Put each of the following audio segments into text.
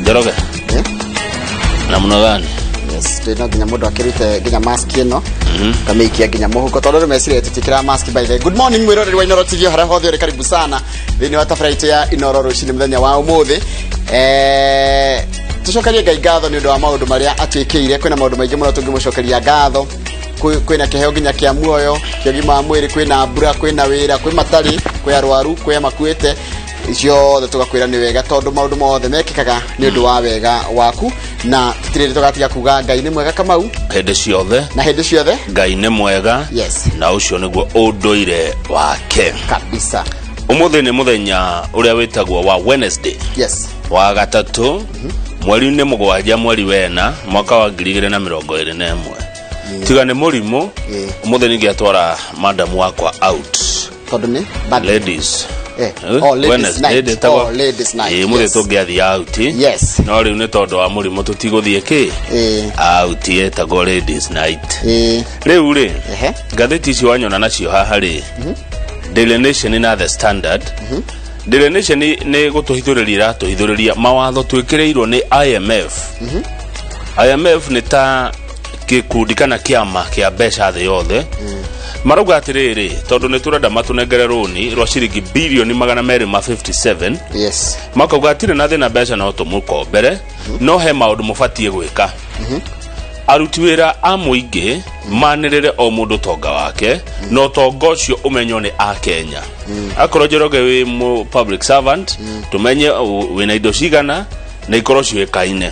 Njoroge. Eh? Namna gani? Yes, ndĩ no nginya mũndũ akĩrute nginya mask ĩno kamĩikia nginya mũhuko tondũ andũ meciria tũtiĩkĩraga mask by the way. Good morning mwĩroreri wa Inoro TV harĩa hothe ũrĩ, karibu sana thĩinĩ wa tabarĩra itũ ya Inoro rũcinĩ mũthenya wa ũmũthĩ. Tũcokerie Ngai ngatho nĩ ũndũ wa maũndũ marĩa atwĩkĩire. Kwĩna maũndũ maingĩ mũno tũngĩmũcokeria ngatho. Kwĩna kĩheo nginya kĩa muoyo, kĩa ũgima wa mwĩrĩ, kwĩna mbura, kwĩna wĩra, kwĩ matarĩ, kwĩ arwaru, kwĩ makuĩte, ciothe tũgakwĩra nĩ wega tondũ maũndũ mothe mekĩkaga nĩ ũndũ wa wega waku, na tũtirĩ tũgatiga kuga Ngai nĩ mwega, Kamau. Hĩndĩ ciothe. Na hĩndĩ ciothe. Ngai nĩ mwega. Yes. Na ũcio nĩguo ũndũire wake. Kabisa. Ũmũthĩ nĩ mũthenya ũrĩa wĩtagwo wa Wednesday, wa gatatũ, mweri-inĩ 7, mweri wena, mwaka wa 2021. Tiga nĩ mũrimũ, ũmũthĩ ningĩatwara madamu wakwa out. Tondũ nĩ birthday. Ladies. Oh, ladies Wednesday, night. ndĩtagwo- Oh, ladies night. Ĩĩ, mũthĩ tũngĩathiĩ out. No rĩu nĩ tondũ wa mũrimũ tũtigũthiĩ kĩ out, ĩtagwo ladies night. Rĩu rĩ, ngathĩti icio wanyona nacio haha rĩ, Daily Nation na The Standard. Daily Nation nĩ gũtũhithũrĩria, ĩratũhithũrĩria mawatho twĩkĩrĩirwo nĩ IMF. IMF nĩ ta gĩkundi kana kĩama kĩa mbeca thĩ yothe. Marauga atĩrĩrĩ, tondũ nĩ tũrenda matũnengere rũni rwa ciringi birioni 257, makauga hatirĩ na thĩna, mbeca no tũmũkombere, no he maũndũ mũbatiĩ gwĩka. Aruti wĩra a mũingĩ manĩrĩre o mũndũ tonga wake, na ũtonga ũcio ũmenywo nĩ a Kenya. Akorwo Njoroge wĩ mũ public servant, tũmenye wĩna indo cigana na ikorwo ciũĩkaine.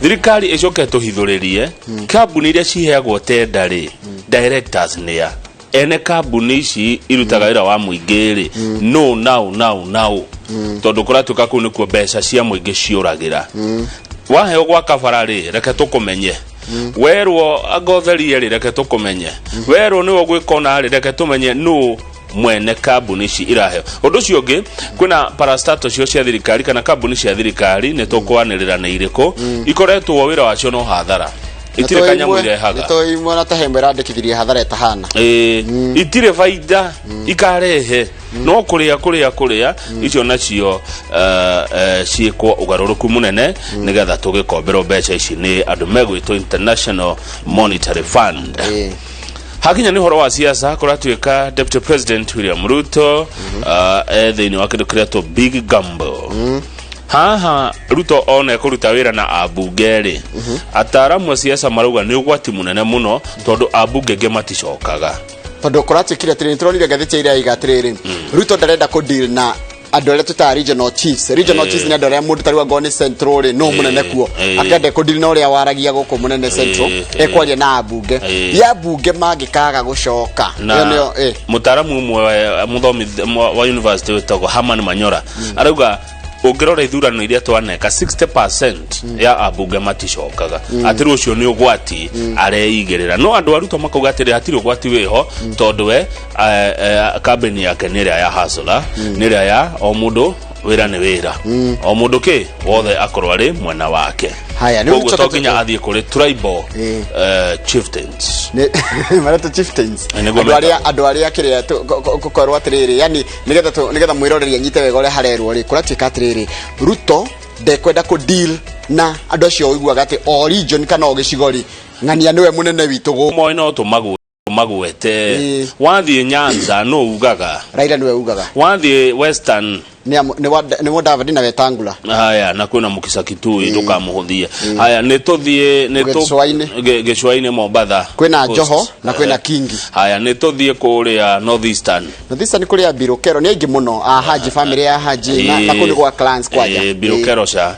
Thirikari ĩcoke tũhithũrĩrie kambuni iria ciheagwo tenda rĩ, directors nĩa ene kambuni ici irutaga wĩra wa mũingĩ rĩ, no nau nau nau, tondũ kũratuĩka kũu nĩkuo mbeca cia mũingĩ ciũragĩra. Waheo gwaka bara rĩ, reke tũkũmenye. Werwo angotherie rĩ, reke tũkũmenye. Werwo nĩwe ũgwĩka ũna rĩ, reke tũmenye nũ mwene kambuni ici iraheo. Ũndũ ũcio ũngĩ, kwĩna parastato cio cia thirikari kana kambuni cia thirikari, nĩ tũkwanĩrĩra nĩ irĩkũ ikoretwo wĩra wacio no hathara, itirĩ kanyamũ irehaga. Nĩtũĩ imwe na ta hemwe ĩrandĩkithirie hathara ĩtahana. Ĩĩ, itirĩ baida ikarehe, no kũrĩa kũrĩa kũrĩa. Icio nacio ciĩkwo ũgarũrũku mũnene nĩgetha tũgĩkomberwo mbeca ici nĩ andũ megwĩtwo International Monetary Fund. Hakinya nĩ ũhoro wa siasa, kũratuĩka Deputy President William Ruto e thĩinĩ wa kĩndũ kĩretwo big gamble. Haha Ruto one kũruta wĩra na ambunge rĩ, ataaramu a siasa marauga nĩ ũgwati mũnene mũno tondũ ambunge angĩ maticokaga. Tondũ kũratuĩkire atĩrĩrĩ, nĩtũronire ngathĩti ya ira yaiga atĩrĩrĩ, Ruto ndarenda kũ deal na andũ arĩa tũtaga regional chiefs. Regional chiefs nĩ andũ arĩa mũndũ tarĩu angorwo nĩ central rĩ, no mũnene kuo akende kũ deal na ũrĩa waragia gũkũ mũnene central, ekwaria na ambunge. Ya ambunge mangĩkaga gũcoka na ĩyo nĩyo mũtaaramu ũmwe mũthomi wa university wĩtagwo Herman Manyora arauga ũngĩrora ithurano iria twaneka, 60% ya ambunge maticokaga, atĩ rĩu ũcio nĩ ũgwati areigĩrĩra. No andũ a Ruto makauga atĩrĩ, hatirĩ ũgwati wĩho tondũ we kambeni yake nĩ ĩrĩa ya hasla, nĩ ĩrĩa ya o mũndũ wĩra nĩ wĩra, o mũndũ kĩ wothe akorwo arĩ mwena wake. Haya, nĩ Koguo to ũcoke nginya athiĩ kũrĩ tribal chieftains. Maretwo chieftains. Nĩguo Andũ arĩa metagwo. Andũ arĩa kĩrĩa gũkorwo atĩrĩrĩ, yani nĩgetha mwĩroreri anyite wega ũrĩa harerwo rĩ, kũratuĩka atĩrĩrĩ, Ruto ndekwenda kũ deal na andũ acio ũiguaga atĩ o region kana o gĩcigo rĩ, ng'ania nĩwe mũnene witũ gũkũ. Moĩ no tũmagwete. Wathiĩ Nyanza no ugaga Raila nĩwe ugaga. Wathiĩ Western Nĩ Mudavadi na Wetangula. Haya, na kwĩna Mukisa Kitui, ndũkamũhũthie. Haya, nĩ tũthiĩ nĩ Gĩcũa-inĩ. Gĩcũa-inĩ, Mombatha. Kwĩna Coast. Joho na kwĩna Kingi. Haya, nĩ tũthiĩ kũrĩa North Eastern. North Eastern kũrĩ a Birukero nĩ aingĩ mũno, a Haji, family ya Haji, na kũu nĩ gwa clans kwanja. Birukero ca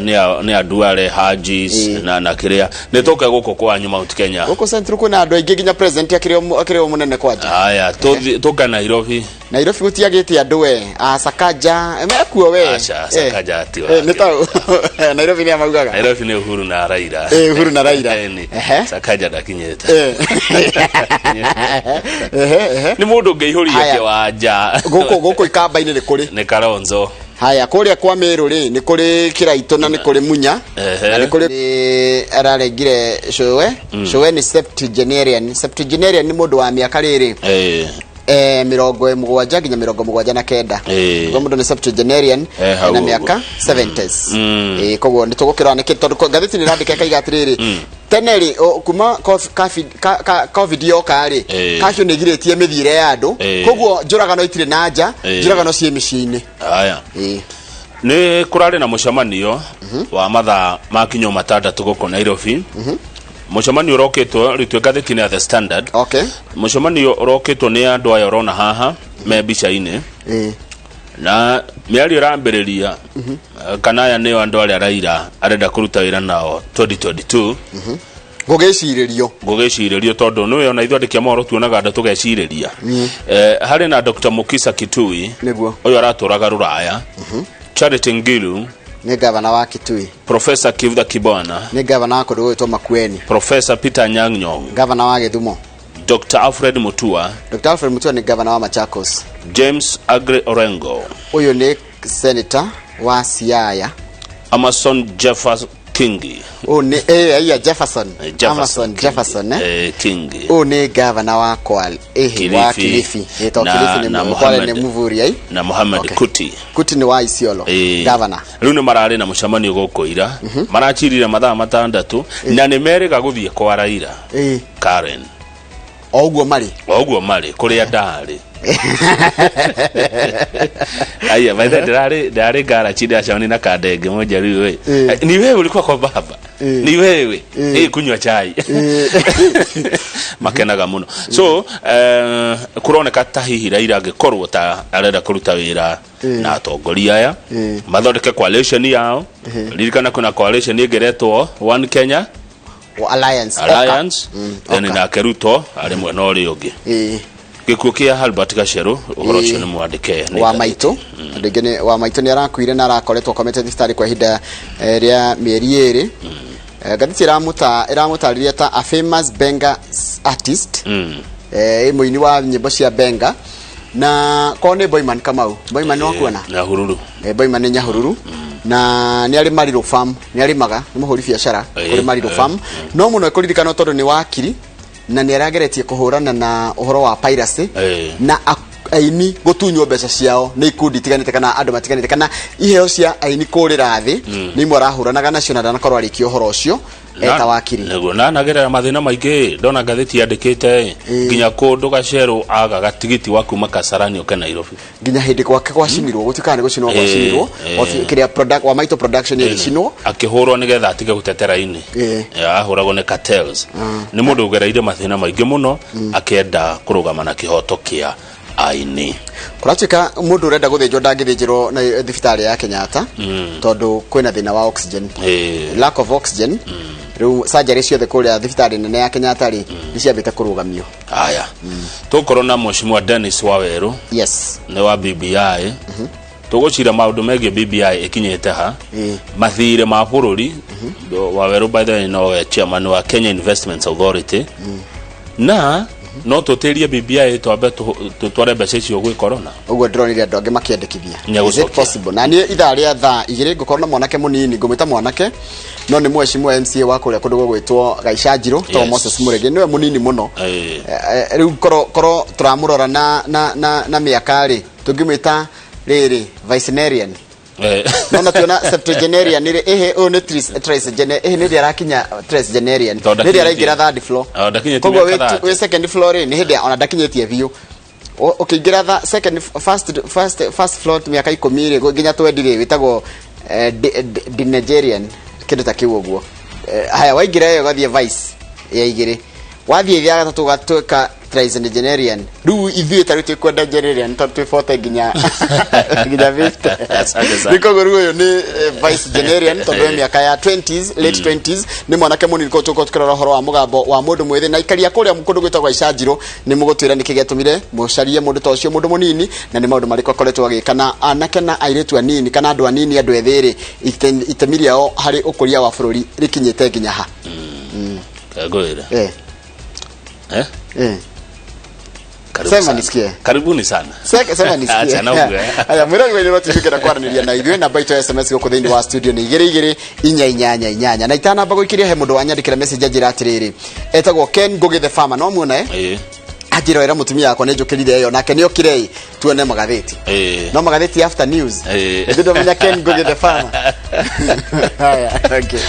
nĩ anduare Hajis na kĩrĩa nĩ tũke gũkũ kwanyu Mount Kenya. Gũkũ Central kwĩna andũ aingĩ, nginya president akĩrĩ o mũnene kwanja. Haya, tũke Nairobi. Nairobi gũtiagĩte andũ we, a Sakaja mekuo we. Aca, Sakaja ti Nĩ ta Nairobi nĩ amaugaga. Nairobi nĩ Uhuru na Raila. Uhuru na Raila. Nĩ. Sakaja ndakinyĩte. Ehe, ehe. Nĩ mũndũ ũngĩihũria Haya. kĩwanja. Gũkũ ikamba-inĩ nĩ kũrĩ Nĩ Kalonzo. Haya, kũrĩa kwa Meru rĩ, nĩ kũrĩ Kĩraitũ na nĩ kũrĩ Munya na nĩ kũrĩ ararengire cũwe. Cũwe nĩ septuagenarian. Septuagenarian nĩ mũndũ wa mĩaka rĩrĩ. 70 nginya 79. Koguo mũndũ nĩ septuagenarian, Hau na ũguo. mĩaka 70s. Koguo nĩ tũgũkĩrora nĩkĩ, tondũ ngathĩti nĩ ĩrandĩka ĩkaiga atĩrĩrĩ, tene rĩ, kuma covid yoka rĩ, curfew nĩ ĩgirĩtie mĩthiĩre ya andũ, koguo njũragano itirĩ na nja, njũragano ciĩ mĩciĩ-inĩ. Haya, nĩ kũrarĩ na mũcemanio wa mathaa ma kinyo 6 gũkũ Nairobi, mũcemanio ũrokĩtwo rĩu twĩ ngathĩti-inĩ ya The Standard. Mũcemanio ũrokĩtwo nĩ andũ aya ũrona haha me mbica-inĩ, na mĩario ĩrambĩrĩria kana aya nĩo andũ arĩa Raila arenda kũruta wĩra nao 2022. Gũgĩcirĩrio. Gũgĩcirĩrio, tondũ nĩwe ona ithuĩ andĩki a mohoro tuonaga andũ tũgecirĩria. Harĩ na Dr. Mukisa Kitui, ũyũ aratũraga rũraya, Charity Ngilu, Nĩ gavana wa Kitui. Professor Kivutha Kibwana, Nĩ gavana wa kũndũ gũgwĩtwo Makueni. Professor Peter Nyang' Nyong'o, Gavana wa Gĩthumo. Dr. Alfred Mutua, Dr. Alfred Mutua nĩ gavana wa Machakos. James Aggrey Orengo, Ũyũ nĩ senator wa Siaya. Amason Jeffers Kingi. Ũyũ nĩ iya Jefferson. Jefferson. Amason Kingi. Jefferson, eh? Kingi. Ũyũ nĩ gavana wa Kwale, wa Kilifi. Kilifi. To Kilifi na nĩ Kwale nĩ Mohammed. Muvuri ai. Na Mohamed Kuti. Kuti nĩ wa Isiolo, gavana. Rĩu nĩ mararĩ na mũcemanio gũkũ ira, maracirire mathaa 6 na nĩ merĩga gũthiĩ kwa Raila Karen. O ũguo marĩ. O ũguo marĩ kũrĩa ndarĩ. Aya, by the way, ndĩrarĩ ngarachi, ndĩracemania na kandenge moja rĩu ĩ. Ni wewe ulikuwa kwa baba? Ni wewe? Kunywa chai. Makenaga mũno. So kũroneka ta hihi Raila angĩkorwo ta arenda kũruta wĩra na atongoria aya, mathondeke coalition yao. Ririkana kwĩna coalition ĩngĩ ĩretwo One Kenya O Alliance. Oka. Alliance. Then Oka. nake Ruto arĩ mwena ũrĩa ũngĩ. Gĩkuũ kĩa Albert Gacerũ, ũhoro ũcio nĩ mwandĩke nĩ Wa ngathĩti. Maitũ andũ aingĩ wa Maitũ nĩ arakuire na arakoretwo akomete thibitarĩ kwa ihinda rĩa mĩeri 2. Ngathĩti ĩramũtarĩria ta a famous benga artist, mũini wa nyĩmbo cia benga, na korwo nĩ Boyman Kamau, Boyman nĩ wakuona. Na hururu. Boyman nĩ Nyahururu na nĩ arĩ Mariru Farm, nĩ arĩmaga, nĩ mũhũri biacara kũrĩ Mariru Farm, no mũno ekũririkanwo tondũ nĩ wakiri na nĩ arageretie kũhũrana na ũhoro wa piracy na aini gũtunywo mbeca ciao nĩ ikundi itiganĩte kana andũ matiganĩte, kana iheo cia aini kũrĩra thĩ, nĩ imwe arahũranaga nacio na ndanakorwo arĩkia ũhoro ũcio eta wakiri. Nĩguo na anagerera mathĩna maingĩ, ndona ngathĩti yandĩkĩte nginya kũndũ Gacerũ agaga tigiti wa kuma Kasarani ũke Nairobi. Nginya hĩndĩ gwake gwacinirwo, gũtuĩkaga nĩ gũcinwo gwacinirwo. Kĩrĩa wa Maitũ Production ĩgĩcinwo. Akĩhũrwo nĩgetha atige gũtetera ini. Ahũragwo nĩ cartels. Nĩ mũndũ ũgereire mathĩna maingĩ mũno akĩenda kũrũgama na kĩhoto kĩa aini. Kũratuĩka mũndũ ũrenda gũthĩnjwo ndangĩthĩnjĩrwo na thibitarĩ ya Kenyatta tondũ kwĩna thĩna wa oxygen, lack of oxygen. Rĩu surgery ciothe kũrĩa thibitarĩ nene ya Kenyatta rĩ, nĩ ciambĩte kũrũgamio. Haya, tũgũkorwo na Mheshimiwa Dennis Wawerũ, nĩ wa BBI. Tũgũcira maũndũ megiĩ BBI ĩkinyĩte ha, mathirĩ ma bũrũri. Wawerũ, by the way, nowe chairman wa Kenya Investments Authority, na no tũtĩrie BBI twambe tũtware mbeca icio gwĩ corona. Ũguo ndĩronire andũ angĩ makĩandĩkithia. Nĩegũcokia. Is it possible? Na niĩ ithaa rĩa thaa 2 ngũkorwo na mwanake mũnini, ngũmwĩta mwanake no nĩ mheshimiwa MCA wa kũrĩa kũndũ gũgwĩtwo Gaicanjirũ to Moses Mũrĩngĩ, nĩwe mũnini mũno. Rĩu korwo tũramũrora na mĩaka rĩ, tũngĩmwĩta rĩrĩ vicenarian. No na tuona septuagenarian rĩ, ĩhĩ, ũyũ nĩ ĩhĩ, nĩ hĩndĩ arakinya tricentenarian. Tondũ Nĩ hĩndĩ ndakinyĩtie. araingĩra third floor. Oh, ndakinyĩtie Koguo mĩaka 30. wĩ second floor rĩ, nĩ hĩndĩ ona ndakinyĩtie biũ. Ũkĩingĩra second first first first floor mĩaka 10 rĩ, nginya 20 rĩ, wĩtagwo Nigerian, kĩndũ ta kĩu ũguo. Haya, waingĩra ĩyo ũgathiĩ vice ya igĩrĩ, wathiĩ ya gatatũ ũgatuĩka tricentenarian. Rĩu ithuĩ ta rĩu twĩkwenda generian tondũ twĩ 40 nginya 50. Asante sana. Nĩ koguo rĩu ũyũ nĩ vice generian tondũ e mĩaka ya 20s, late 20s, nĩ mwanake mũnini. Koguo tũkorwo tũkĩrora ũhoro wa mũgambo wa mũndũ mwĩthĩ na ikaria kũrĩa kũndũ gwĩtagwo Icanjirũ, nĩ mũgũtwĩra nĩkĩ gĩatũmire mũcarie mũndũ ta ũcio, mũndũ mũnini, na nĩ maũndũ marĩkũ akoretwo agĩka na anake na airĩtu anini kana andũ anini, andũ ethĩ rĩ, itemi rĩao harĩ ũkũria wa bũrũri rĩkinyĩte nginya ha. Ngwĩre. Karibu Sema sana. nisikie. Karibuni sana. Sema nisikie. Acha na ũguo. Aya, mwĩroreri wa TV, kenda kwaranĩria na ithuĩ, namba itũ ya SMS gũkũ thĩinĩ wa studio nĩ 22488. Na itanamba gũikĩria, he mũndũ wanyandĩkĩra message anjĩra atĩrĩrĩ, etagwo Ken Ngugi the Farmer, no muona, eh? Ĩĩ. Anjĩroera mũtumia wakwa nĩ njũkĩrire ĩyo nake nĩ okire ĩ tuone magathĩti. No magathĩti after news. Nĩ ndamenya Ken Ngugi the farmer. Haya, okay.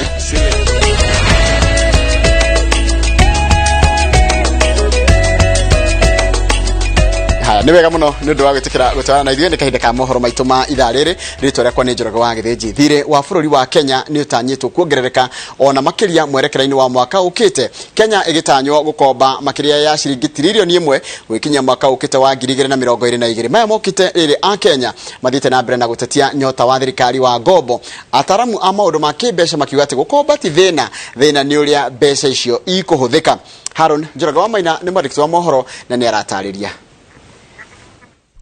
Haya, nĩ wega mũno nĩ ũndũ wa gwĩtĩkĩra gũtwarana na ithuĩ. Nĩ kahinda ka mohoro maitũ ma ithaa rĩrĩ. Rĩtwa rĩakwa nĩ Njoroge wa Gĩthĩnji. Thirĩ wa bũrũri wa Kenya nĩ ũtanyĩtwo kuongerereka ona makĩria mwerekera-inĩ wa mwaka ũkĩte, Kenya ĩgĩtanywo gũkomba makĩria ya ciringi tiririoni ĩmwe gũgĩkinya mwaka ũkĩte wa 2022. Maya mokĩte rĩrĩ a Kenya mathiĩte na mbere na gũtetia nyota wa thirikari wa ngombo, ataramu a maũndũ ma kĩmbeca makiuga atĩ gũkomba ti thĩna, thĩna nĩ ũrĩa mbeca icio ikũhũthĩka. Haron Njoroge wa Maina nĩ mwandĩki wa mohoro na nĩ aratarĩria.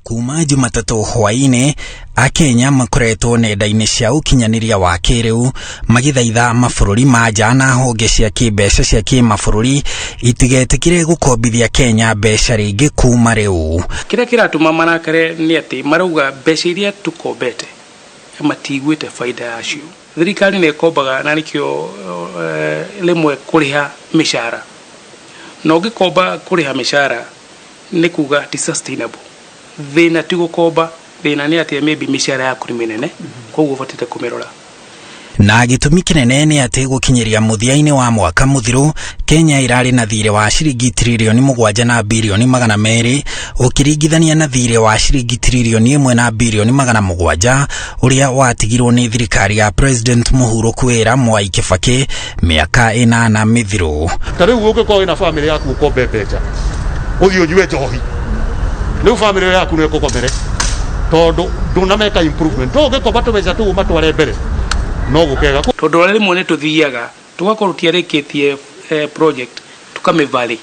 Kuma Jumatatũ hwaĩ-inĩ, Akenya makoretwo nenda-inĩ cia ũkinyanĩria wa kĩrĩu magĩthaitha mabũrũri ma nja na honge cia kĩmbeca cia kĩmabũrũri itigetĩkĩre gũkombithia Kenya mbeca rĩngĩ kuma rĩu. Kĩrĩa kĩratũma marakare nĩ atĩ marauga mbeca iria tũkombete matiguĩte baida yacio. Thirikari nĩ ĩkombaga na nĩkĩo rĩmwe kũrĩha mĩcara, na ũngĩkomba kũrĩha mĩcara nĩ kuga ti sustainable. Thĩna ti gũkomba, thĩna nĩ atĩ maybe mĩcara yaku nĩ mĩnene, koguo ũbatĩte kũmĩrora. Na gĩtũmi kĩnene nĩ atĩ gũkinyĩria mũthia-inĩ wa mwaka mũthiru, Kenya ĩrarĩ na thirĩ wa ciringi tiririoni 7 na birioni 200 ũkĩringithania na thirĩ wa ciringi tiririoni 1 na birioni 700 ũrĩa watigirwo nĩ thirikari ya President mũhurũku wĩra Mwai Kibaki mĩaka 8 mĩthiru. Ta rĩu ũngĩkorwo wĩna famĩlĩ yaku ũkombe mbeca ũthiĩ ũnyue njohi, rĩu famĩlĩ yaku nĩ ĩkũgomere tondũ ndũnameka improvement. No ũngĩkomba tũbeca tũu ũmatware mbere no gũkega. Tondũ rĩmwe nĩ tũthiaga tũgakorwo tũtiarĩkĩtie project tũkamĩvalĩ.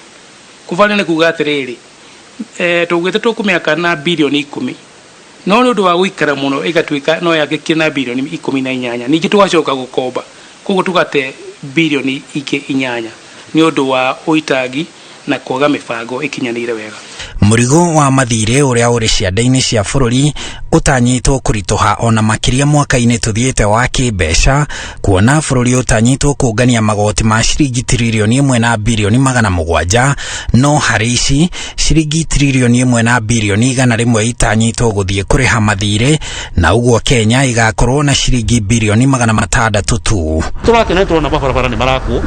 Kũvalĩ nĩ kuga atĩrĩrĩ, tũgĩte tũkũmĩaka na birioni 10, no nĩ ũndũ wa gũikara mũno ĩgatuĩka no yakĩkire na birioni 18, ningĩ tũgacoka gũkomba, koguo tũgate birioni ingĩ 8 nĩ ũndũ wa ũitangi na kwaga mĩbango ĩkinyanĩire wega. Mũrigo wa mathirĩ ũrĩa ũrĩ ciande-inĩ cia bũrũri ũtanyĩtwo kũritũha ona makĩria mwaka-inĩ tũthiĩte wa kĩmbeca, kuona bũrũri ũtanyĩtwo kũngania magoti ma ciringi tiririoni 1 na birioni 700, no harĩ ici ciringi tiririoni 1 na birioni 100 itanyĩtwo gũthiĩ kũrĩha mathirĩ, na ũguo Kenya ĩgakorwo na ciringi birioni 600 tu. Tũrakena nĩ tũrona mabarabara nĩ marakwo,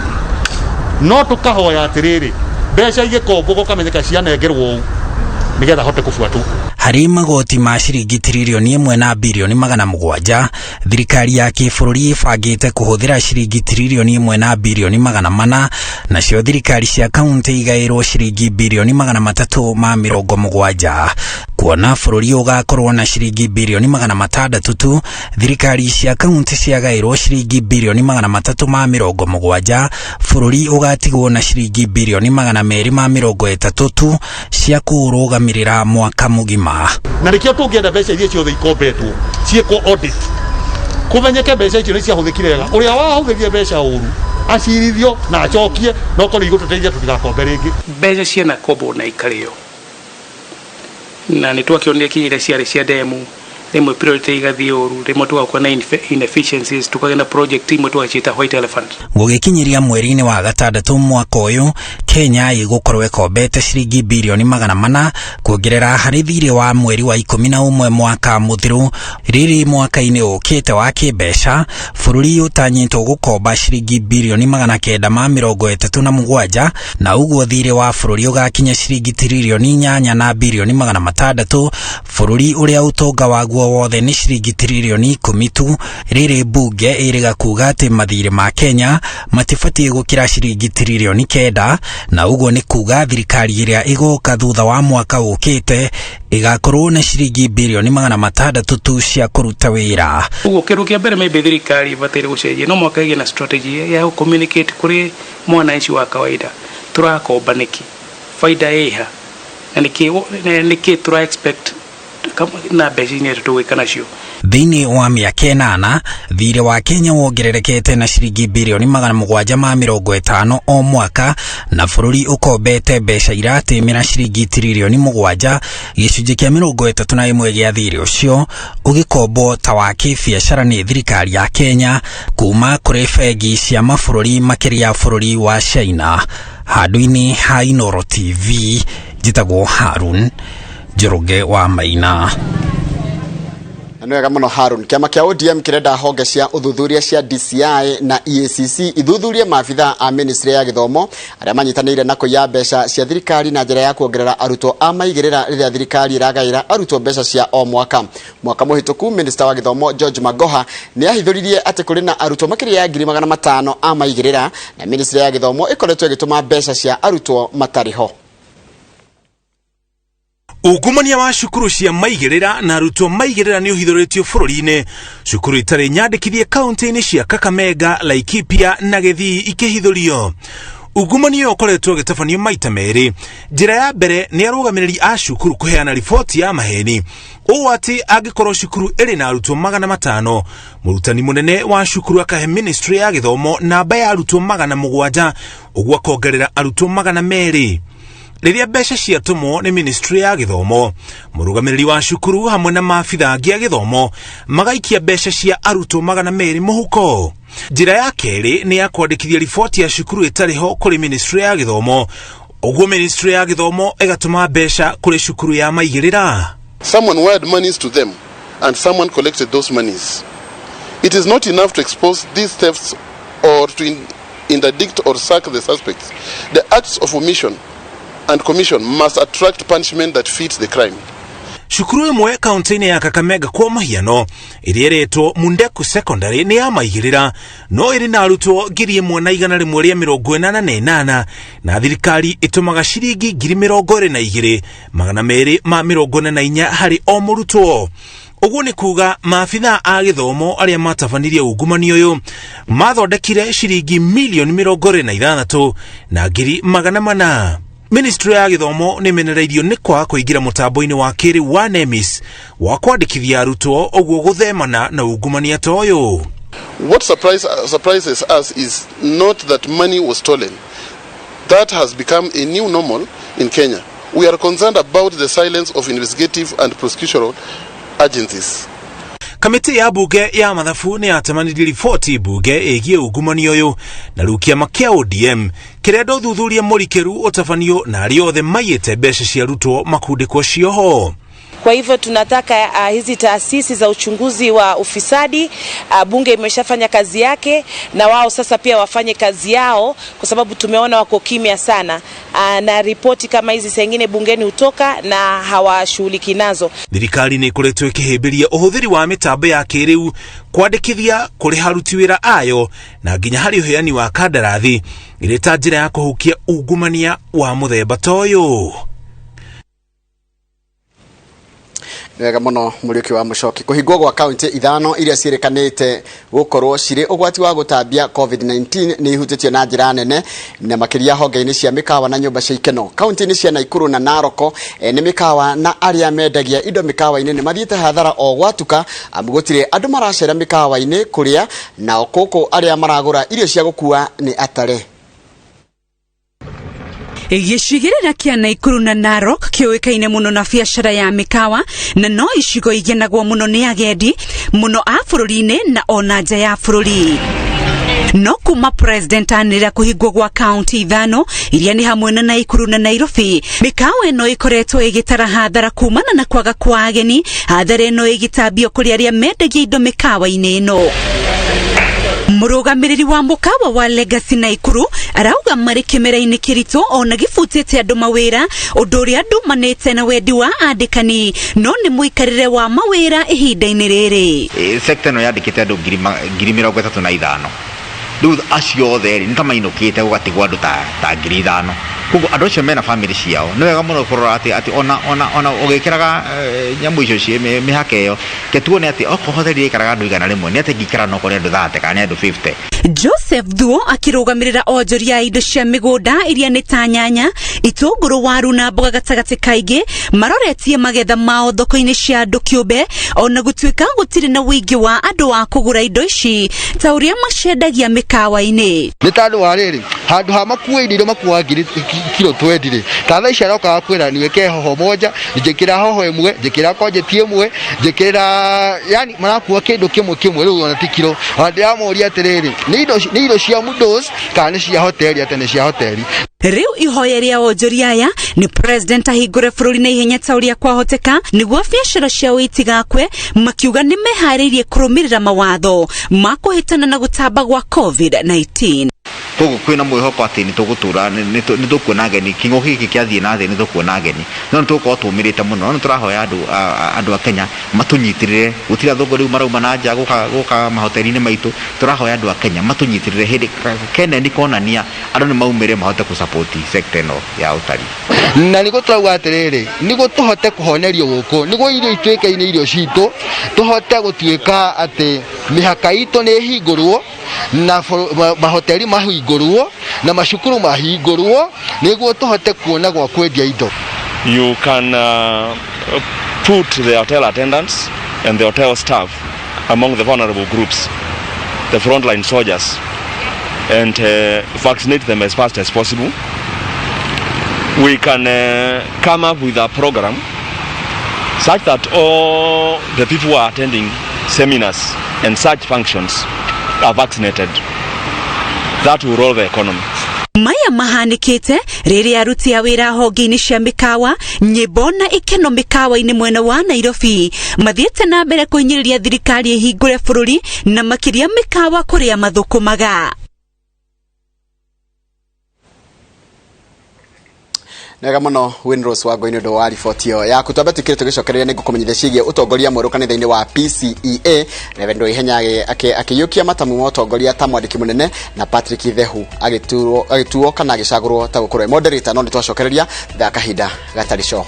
no tũkahoya atĩrĩrĩ, mbeca igĩkombwo gũkamenyeka cianengerwo ũũ nĩgetha hote kũbuatwo. Harĩ magoti ma ciringi tiririoni 1 na birioni 700, thirikari ya kĩbũrũri ĩbangĩte kũhũthĩra ciringi tiririoni 1 na birioni 400, nacio thirikari cia kaunti igaĩrwo ciringi birioni 370. Kuona bũrũri ũgakorwo na ciringi birioni 600 tu, thirikari cia kaunti ciagaĩrwo ciringi birioni 370, bũrũri ũgatigwo na ciringi birioni 230 tu cia kũrũgamĩrĩra mwaka mũgima. Na nĩkĩo tũngĩenda mbeca iria ciothe ikombetwo ciĩkwo audit, kũmenyeke mbeca icio nĩ ciahũthĩkire wega, ũrĩa wahũthĩrire mbeca ũru acirithio na acokie, no korwo igũtũteithia tũtigakombe rĩngĩ. Mbeca cianakombwo na ikarĩo, na nĩ twakĩonire kinya iria ciarĩ cia demu, rĩmwe priority igathiĩ ũru, rĩmwe tũgakorwo na inefficiencies, tukagĩa na project imwe tũgaciĩta white elephant. Gũgĩkinyĩria mweri-inĩ wa gatandatũ mwaka ũyũ, Kenya ĩgũkorwo ĩkombete ciringi birioni 400 kuongerera harĩ thirĩ wa mweri wa 11 mwaka mũthiru. Rĩrĩ mwaka-inĩ ũkĩte wa kĩmbeca, bũrũri ũtanyĩtwo gũkomba ciringi birioni 937, na ũguo thirĩ wa bũrũri ũgakinya ciringi tiririoni 8 na birioni 600, bũrũri ũrĩa ũtonga waguo wothe nĩ ciringi tiririoni 10 tu. Rĩrĩ mbunge ĩrĩga kuga atĩ mathirĩ ma Kenya matibatiĩ gũkĩra ciringi tiririoni 9, na ũguo nĩ kuga thirikari ĩrĩa ĩgoka thutha wa mwaka ũkĩte ĩgakorwo na ciringi birioni 600 tu cia kũruta wĩra. Ũguo kĩndũ kĩa mbere maybe thirikari ĩbataire gũcenjia, no mũhaka ĩgĩe na strategy ya gũ-communicate kũrĩ mwananchi wa kawaida, tũrakomba nĩkĩ, baida ĩha, na nĩkĩ tũra expect na mbeca iria tũgwĩka nacio. Thĩinĩ wa mĩaka 8, thirĩ wa Kenya wongererekete na ciringi birioni 750 o mwaka, na bũrũri ũkombete mbeca iratĩmĩra ciringi tiririoni 7, gĩcunjĩ kĩa 31 gĩa thirĩ ũcio ũgĩkombwo ta wa kĩbiacara nĩ thirikari ya Kenya kuma kũrĩ bengi cia mabũrũri makĩria bũrũri wa China. Handũ-inĩ ha Inooro TV, Njĩtagwo Harun Njoroge wa Maina. Na nĩ wega mũno Harun. Kĩama kĩa ODM kĩrenda honge cia ũthuthuria cia DCI na EACC ithuthurie maabithaa a ministry ya gĩthomo arĩa manyitanĩire na kũiya mbeca cia thirikari na njĩra ya kuongerera arutwo a maigĩrĩra rĩrĩa thirikari ĩragaĩra arutwo mbeca cia o mwaka. Mwaka mũhĩtũku minista wa gĩthomo George Magoha nĩ ahithũririe atĩ kũrĩ na arutwo makĩria ya 500,000 a maigĩrĩra na ministry ya gĩthomo ĩkoretwo ĩgĩtũma mbeca cia arutwo matarĩ ho. Ungumania wa cukuru cia maigĩrĩra na arutwo maigĩrĩra nĩ ũhithũrĩtio bũrũri-inĩ. Cukuru itarĩ nyandĩkithie kaunti-inĩ cia Kakamega, Laikipia na Gĩthii ikĩhithũrio. Ungumania ũyũ ũkoretwo ũgĩtabanio maita merĩ. Njĩra ya mbere nĩ arũgamĩrĩri a cukuru kũheana riboti ya maheni ũũ atĩ angĩkorwo cukuru ĩrĩ na arutwo 500, mũrutani mũnene wa cukuru akahe ministry ya gĩthomo namba ya arutwo 700, ũguo akongerera arutwo 200. Rĩrĩa mbeca ciatũmwo nĩ ministry ya gĩthomo, mũrũgamĩrĩri wa cukuru hamwe na maabitha angĩ a gĩthomo magaikia mbeca cia arutwo 200 mũhuko. Njĩra ya kerĩ nĩ ya kwandĩkithia riboti ya cukuru ĩtarĩ ho kũrĩ ministry ya gĩthomo, ũguo ministry ya gĩthomo ĩgatũma mbeca kũrĩ cukuru ya maigĩrĩra. Someone wired monies to them and someone collected those monies. It is not enough to expose these thefts or to interdict or sack the suspects. The acts of omission and commission must attract punishment that fits the crime. Cukuru ĩmwe kaunti-inĩ ya Kakamega kwa mũhiano ĩrĩa ĩretwo Mundeku Secondary nĩ ya maigĩrĩra no ĩrĩ na arutwo 1,188 na thirikari ĩtũmaga ciringi 22,244 harĩ o mũrutwo. Ũguo nĩ kuga maabithaa a gĩthomo arĩa matabanirie ungumania ũyũ mathondekire ciringi milioni 26 na 400,000. Ministry ya gĩthomo nĩ ĩmenereirio nĩ kwaga kũingĩra mũtambo-inĩ wa kĩrĩu wa NEMIS wa kwandĩkithia arutwo ũguo gũthemana na ungumania ta ũyũ. What surprises us is not that money was stolen. That has become a new normal in Kenya. We are concerned about the silence of investigative and prosecutorial agencies. Kamĩtĩ ya bunge ya mathabu nĩ yatemanirie riboti bunge ĩgiĩ ungumania ũyũ na rĩu kĩama kĩa ODM kĩrenda ũthuthuria mũrikĩru ũtabanio na arĩa othe maiyĩte mbeca cia arutwo makundĩkwo cioho. Kwa hivyo tunataka hizi taasisi za uchunguzi wa ufisadi, bunge imeshafanya kazi yake na wao sasa pia wafanye kazi yao, kwa sababu tumeona wako kimya sana, na ripoti kama hizi saa ingine bungeni hutoka na hawashughuliki nazo. Thirikari nĩ ĩkoretwo ĩkĩhĩmbĩria ũhũthĩri wa mĩtambo ya kĩrĩu kwandĩkithia kũrĩha aruti wĩra ayo na nginya harĩ ũheani wa kandarathi ĩrĩ ta njĩra ya kũhukia ungumania wa mũthemba ta ũyũ. Wega mũno Mũriũki wa Mũcoki. Kũhingwo gwa kaunti 5 iria ciĩrĩkanĩte gũkorwo cirĩ ũgwati wa gũtambia COVID-19 nĩ ihutĩtio na njĩra nene na makĩria honge-inĩ cia mĩkawa na nyũmba cia ikeno. Kaunti-inĩ cia Naikuru na Narok nĩ mĩkawa na arĩa mendagia indo mĩkawa-inĩ nĩ mathiĩte hathara o gwatuka, amu gũtirĩ andũ maracera mĩkawa-inĩ kũrĩa nao kũkũ arĩa maragũra irio cia gũkua nĩ atare. Gĩcigĩrĩra kĩa Naikuru na Narok kĩũĩkaine mũno na biacara ya mĩkawa na no icigo igenagwo mũno nĩ agendi mũno a bũrũri-inĩ na ona nja ya bũrũri. No kuma president anĩrĩra kũhingwo gwa kaunti 5 iria nĩ hamwe na Naikuru na Nairobi, mĩkawa ĩno ĩkoretwo ĩgĩtara hathara kumana na kwaga kwa ageni, hathara ĩno ĩgĩtambio kũrĩ arĩa mendagia indo mĩkawa-inĩ ĩno. Mũrũgamĩrĩri wa mũkawa wa Legacy Naikuru arauga marĩ kĩmera-inĩ kĩritũ ona gĩbutĩte andũ mawĩra, ũndũ ũrĩa ndumanĩte na wendi wa andĩkani no nĩ mũikarĩre wa mawĩra ihinda-inĩ rĩrĩ. Sector ĩno yandĩkĩte andũ 35,000. Rĩu acio othe rĩ, nĩ ta mainũkĩte gũgatigwo andũ ta 5,000. Koguo andũ acio mena family ciao. Nĩ wega mũno kũrora atĩ ona ũgĩkĩraga nyamũ icio ciĩ mĩhaka ĩyo, ke tuone atĩ okorwo hoteli ĩikaraga andũ 100, nĩ atĩ ĩngĩikara no okorwo nĩ andũ 30 kana nĩ andũ 50. Joseph Thuo akĩrũgamĩrĩra onjoria a indo cia mĩgũnda iria nĩ ta nyanya, itũngũrũ, waru na mboga gatagatĩ kaingĩ maroretie magetha mao thoko-inĩ cia andũ kĩũmbe, ona gũtuĩka gũtirĩ na ũingĩ wa andũ a kũgũra indo ici ta ũrĩa macendagia mĩkawa-inĩ. Nĩ tondũ wa rĩrĩ, handũ ha makue indo iria makuaga ngiri kilo 20 rĩ, ta thaa ici arokaga kwĩra niwekee hoho moja, njĩkĩra hoho ĩmwe, njĩkĩra konjeti ĩmwe, njĩkĩra, yani marakua kĩndũ kĩmwe kĩmwe, rĩu ona ti kilo. Ona ndĩramoria atĩrĩrĩ, nĩ indo cia mudos kana nĩ cia hoteli, atĩ nĩ cia hoteli. Rĩu ihoya rĩa onjoria aya nĩ president ahingũre bũrũri na ihenya ta ũrĩa kwahoteka nĩguo biacara ciao itigakwe, makiuga nĩ meharĩirie kũrũmĩrĩra mawatho ma kũhĩtana na gũtamba gwa COVID-19. Koguo kwĩna mwĩhoko atĩ nĩ tũgũtũra nĩ tũkuona ageni, kĩng'ũki gĩkĩ kĩathiĩ na thĩ nĩ tũkuona ageni, no nĩ tũgũkorwo tũmĩrĩte mũno, no nĩ tũrahoya andũ andũ a Kenya matũnyitĩrĩre, gũtirĩ athũngũ rĩu marauma na nja gũka gũka mahoteri-inĩ maitũ, tũrahoya andũ a Kenya matũnyitĩrĩre hĩndĩ keneni konania andũ nĩ maumĩre mahote kũ support sector ĩno ya ũtarii. Na nĩguo tũrauga atĩrĩrĩ, nĩguo tũhote kũhonerio gũkũ, nĩguo irio ituĩke nĩ irio citũ, tũhote gũtuĩka atĩ mĩhaka itũ nĩ ĩhingũrwo na mahoteri mahingũrwo na macukuru mahingũrwo, nĩguo tũhote kuona gwa kwendia indo. You can put the hotel attendants and the hotel staff among the vulnerable groups, the frontline soldiers, and vaccinate them as fast as possible. We can come up with a program such that all the people who are attending seminars and such functions are vaccinated. That will roll the economy. Maya mahanĩkĩte rĩrĩa aruti a wĩra honge-inĩ cia mĩkawa, nyĩmbo na ikeno mĩkawa-inĩ mwena wa Nairobi mathiĩte na mbere kũhinyĩrĩria thirikari ĩhingũre bũrũri na makĩria mĩkawa kũrĩa mathũkũmaga. Nega muno Winrose wa Ngoi nĩ ũndũ wa riboti ĩyo yaku. Twambe twĩkĩre tũgĩcokereria nĩ ngũkũmenyithia ciĩgiĩ ũtongoria mwerũ kanitha-inĩ wa PCEA. Reverend Waihenya akĩiyũkia matamu ma ũtongoria ta mwandĩki mũnene na Patrick Thehu agĩtuo kana agĩcagũrwo ta gũkorwo e moderator, no nĩ twacokereria thutha wa kahinda gatarĩ coho.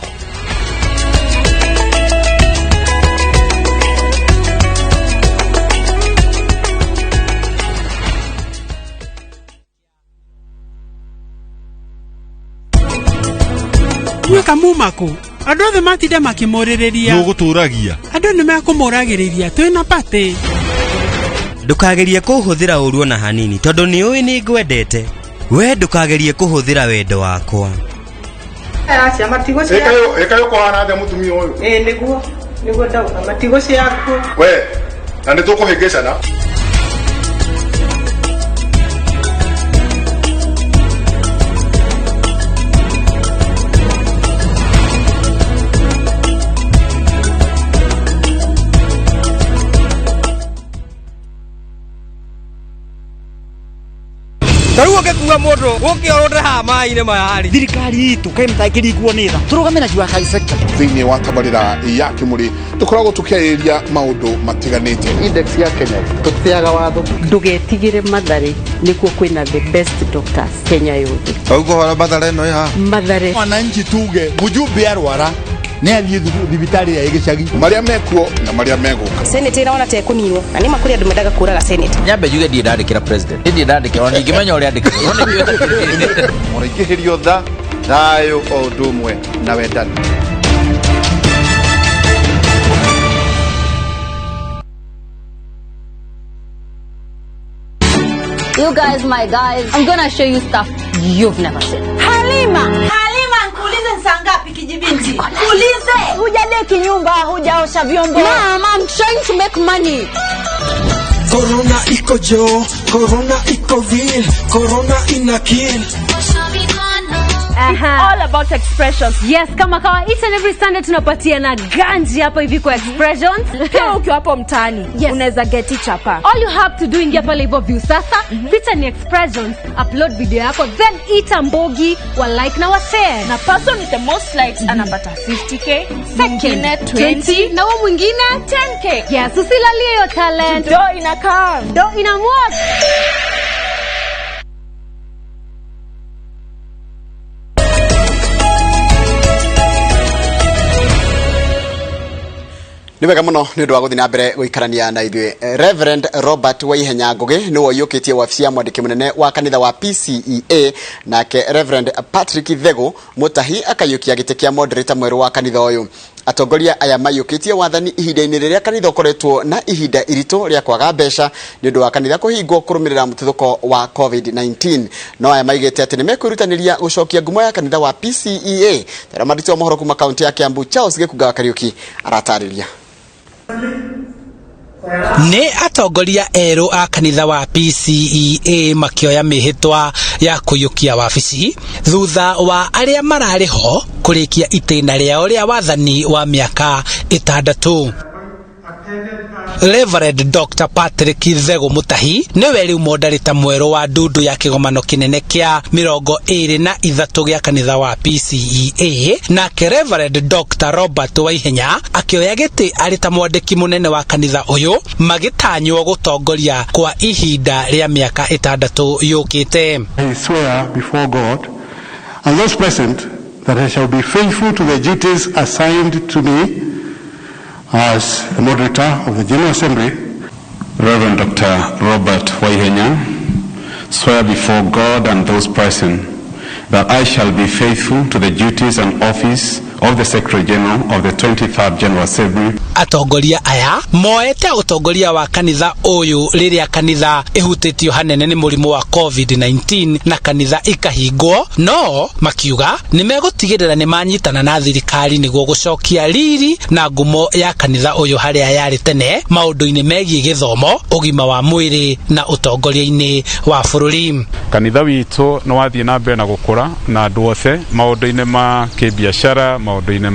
Gwĩka mumako andũ othe matinda makĩmũrĩrĩria. Nũgũtũragia. Andũ nĩ mekũmũragĩrĩria twĩna patĩ. Ndũkagerie kũhũthĩra ũru ona hanini tondũ nĩ ũĩ nĩ ngwendete. We ndũkagerie kũhũthĩra wendo wakwa. Aca matigũ cia Ĩkayo kũhana atĩa mũtumia ũyũ? Ĩĩ nĩguo nĩguo ndauga matigũ ciaku. We na nĩ tũkũhĩngĩcana. Tarĩu ũngĩkua mũndũ ũkĩorwo haha maĩ-inĩ maya rĩ. Thirikari itũ kaĩ mũtangĩringwo nĩ tha tũrũgame na jua kali sector. Thĩinĩ wa tabarĩra ya Kĩmũrĩ tũkoragwo tũkĩarĩrĩria maũndũ matiganĩte. Index ya Kenya tũtĩaga watho. Ndũgetigĩre Mathare, nĩkuo kwĩna the best doctors Kenya yothe. Ũguo Mathare ĩno ĩ haha. Mathare. Wananchi tuge mjumbe arwara nĩ athiĩ thibitarĩ ya gĩcagi. Marĩa mekuo na marĩa megũka. Senate ĩraona ta ĩkũninwo na nĩ ma kũrĩ andũ mendaga kũraga Senate. Nyambe njuge ndirĩ ndandĩkĩra president, ndirĩ ndandĩkĩra ona ndingĩmenya ũrĩa andĩkagwo. Mũraingĩhĩrio tha, thayũ o ũndũ ũmwe na wendani. You guys, my guys, I'm gonna show you stuff you've never seen. Halima, Halima, nkuulize ni saa ngapi kijibinti? Kuulize. Hujadeki nyumba, hujaosha vyombo. Mom, I'm trying to make money. Corona iko jo, corona iko real, corona ina kill. It's all about expressions. Yes, kama kawa each and every Sunday tunapatia na ganji hapo hivi kwa expressions. Pia ukiwa hapo mtaani, Yes. unaweza get chapa. All you have to do, ingia pale hivyo view sasa, picha ni expressions, upload video yako, then ita mbogi wa like na wa share. Na person with the most likes anapata 50k, Second, mwingine 20, na huo mwingine 10k. Yes, usilalie hiyo talent. Do inakaa. Do inamwork. Nĩ wega mũno nĩ ũndũ wa gũthiĩ na mbere gũikarania na ithuĩ. Reverend Robert Waihenya Ngũgĩ nĩwe ũiyũkĩtie wabici ya mwandĩki mũnene wa kanitha wa PCEA, nake Reverend Patrick Thegũ Mũtahi akaiyũkia gĩtĩ kĩa moderator mwerũ wa kanitha ũyũ. Atongoria aya maiyũkĩtie wathani ihinda-inĩ rĩrĩa kanitha ũkoretwo na ihinda iritũ rĩa kwaga mbeca nĩ ũndũ wa kanitha kũhingwo kũrũmĩrĩra mũtuthũko wa COVID-19. No aya maigĩte atĩ nĩ mekwĩrutanĩria gũcokia ngumo ya kanitha wa PCEA. Tara marito mohoro kuma kaunti ya Kiambu, Charles Gĩkunga wa Kariũki aratarĩria. Nĩ atongoria erũ a kanitha wa PCEA makĩoya mĩhĩtwa ya kũiyũkia wabici thutha wa arĩa mararĩ ho kũrĩkia itĩna rĩao rĩa wathani wa mĩaka 6. Reverend Dr. Patrick Thegũ Mutahi nĩwe rĩu mondarĩta mwerũ wa ndundu ya kĩgomano kĩnene kĩa 23 gĩa kanitha wa PCEA, nake Reverend Dr. Robert Waihenya akĩoya gĩtĩ arĩ ta mwandĩki mũnene wa kanitha ũyũ, magĩtanywo gũtongoria kwa ihinda rĩa mĩaka 6 yũkĩte. I swear before God and those present that I shall be faithful to the duties assigned to me as the moderator of the General Assembly. Reverend Dr. Robert Waihenya, swear before God and those present that I shall be faithful to the duties and office of the Secretary General of the 23rd General Assembly. Atongoria aya moete ũtongoria wa kanitha ũyũ rĩrĩa kanitha ĩhutĩtio hanene nĩ mũrimũ wa COVID-19 na kanitha ikahingwo, no makiuga nĩ megũtigĩrĩra nĩ manyitana na thirikari nĩguo gũcokia riri na ngumo ya kanitha ũyũ harĩa yarĩ tene maũndũ-inĩ megiĩ gĩthomo, ũgima wa mwĩrĩ na ũtongoria-inĩ wa bũrũri. Kanitha witũ nĩ wathiĩ na mbere na gũkũra na andũ othe maũndũ-inĩ ma kĩbiacara, maũndũ-inĩ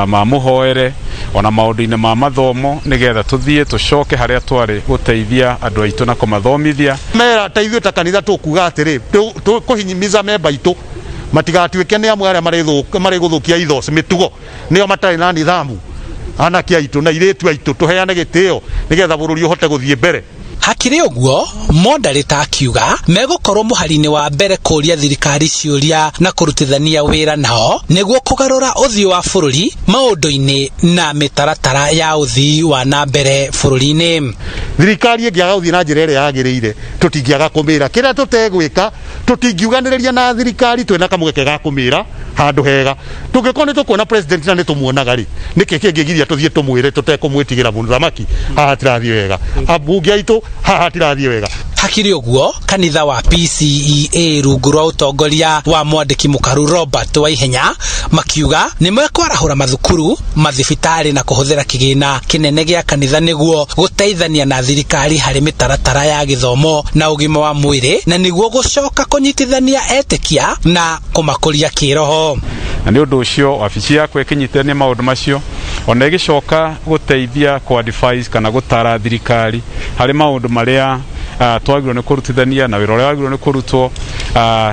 ma mũhoere, ona maũndũ-inĩ ma mathomo, nĩgetha tũthiĩ tũcoke harĩa twarĩ gũteithia andũ aitũ na kũmathomithia. Mera ta ithuĩ ta kanitha tũkuga atĩrĩ, tũkũhinyimiza memba aitũ matigatuĩke nĩ amwe arĩa marĩ gũthũkia ithos mĩtugo, nĩo matarĩ na nithamu. Anake aitũ na airĩtu aitũ tũheane gĩtĩo nĩgetha bũrũri ũhote gũthiĩ mbere. Hakĩrĩ ũguo, mondarĩta akiuga megũkorwo mũhari-inĩ wa mbere kũũria thirikari ciũria na kũrutithania wĩra nao nĩguo kũgarũra ũthiũ wa bũrũri maũndũ-inĩ na mĩtaratara ya ũthii wa na mbere bũrũri-inĩ. Thirikari ĩngĩaga gũthiĩ na njĩra ĩrĩa yagĩrĩire, tũtingĩaga kũmĩra. Kĩrĩa tũtegwĩka, tũtingiuganĩrĩria na thirikari twĩna kamweke ga kũmĩra handũ hega. Tũngĩkorwo nĩ tũkuona president na nĩ tũmuonaga rĩ, nĩkĩ kĩngĩgiria tũthiĩ tũmwĩre tũtekũmwĩtigĩra mũthamaki? Haha hatirathiĩ wega, ambunge aitũ haha hatirathiĩ wega. Hakĩrĩ ũguo, kanitha wa PCEA rungu rwa ũtongoria wa mwandĩki mũkaru Robert Waihenya makiuga nĩ mekwarahũra mathukuru, mathibitarĩ na kũhũthĩra kĩgĩna kĩnene gĩa kanitha nĩguo gũteithania na thirikari harĩ mĩtaratara ya gĩthomo na ũgima wa mwĩrĩ, na nĩguo gũcoka kũnyitithania etĩkia na kũmakũria kĩroho. Na nĩ ũndũ ũcio wabici yakwa ĩkĩnyitithania maũndũ macio, ona ĩgĩcoka gũteithia kũ-advise kana gũtara thirikari harĩ maũndũ marĩa twagĩrĩirwo nĩ kũrutithania na wĩra ũrĩa wagĩrĩirwo nĩ kũrutwo.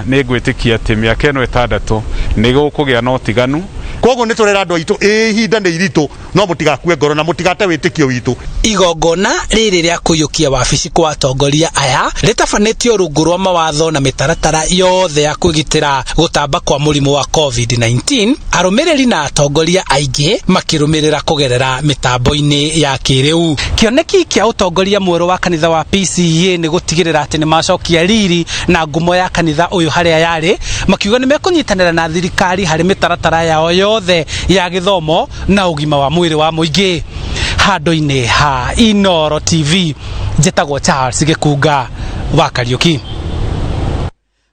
Nĩ ngwĩtĩkia atĩ mĩaka ĩno 6 nĩ gũkũgĩa na ũtiganu. Koguo nĩ tũrera andũ aitũ, ĩ ihinda nĩ iritũ, no mũtigakue ngoro na mũtigate wĩtĩkio witũ. Igongona rĩrĩ rĩa kũiyũkia wabici kwa atongoria aya rĩtabanĩtio rungu rwa mawatho na mĩtaratara yothe ya kwĩgitĩra gũtamba kwa mũrimũ wa COVID-19, arũmĩrĩri na atongoria aingĩ makĩrũmĩrĩra kũgerera mĩtambo-inĩ ya kĩrĩu. Kĩoneki kĩa ũtongoria mwerũ wa kanitha wa PCEA nĩ gũtigĩrĩra atĩ nĩ macokia riri na ngumo ya kanitha ũyũ harĩa yarĩ, makiuga nĩ mekũnyitanĩra na thirikari harĩ mĩtaratara yao yothe ya gĩthomo na ũgima wa mwĩrĩ wa mũingĩ. Handũ-inĩ ha Inooro TV, njĩtagwo Charles Gĩkunga wa Kariũki.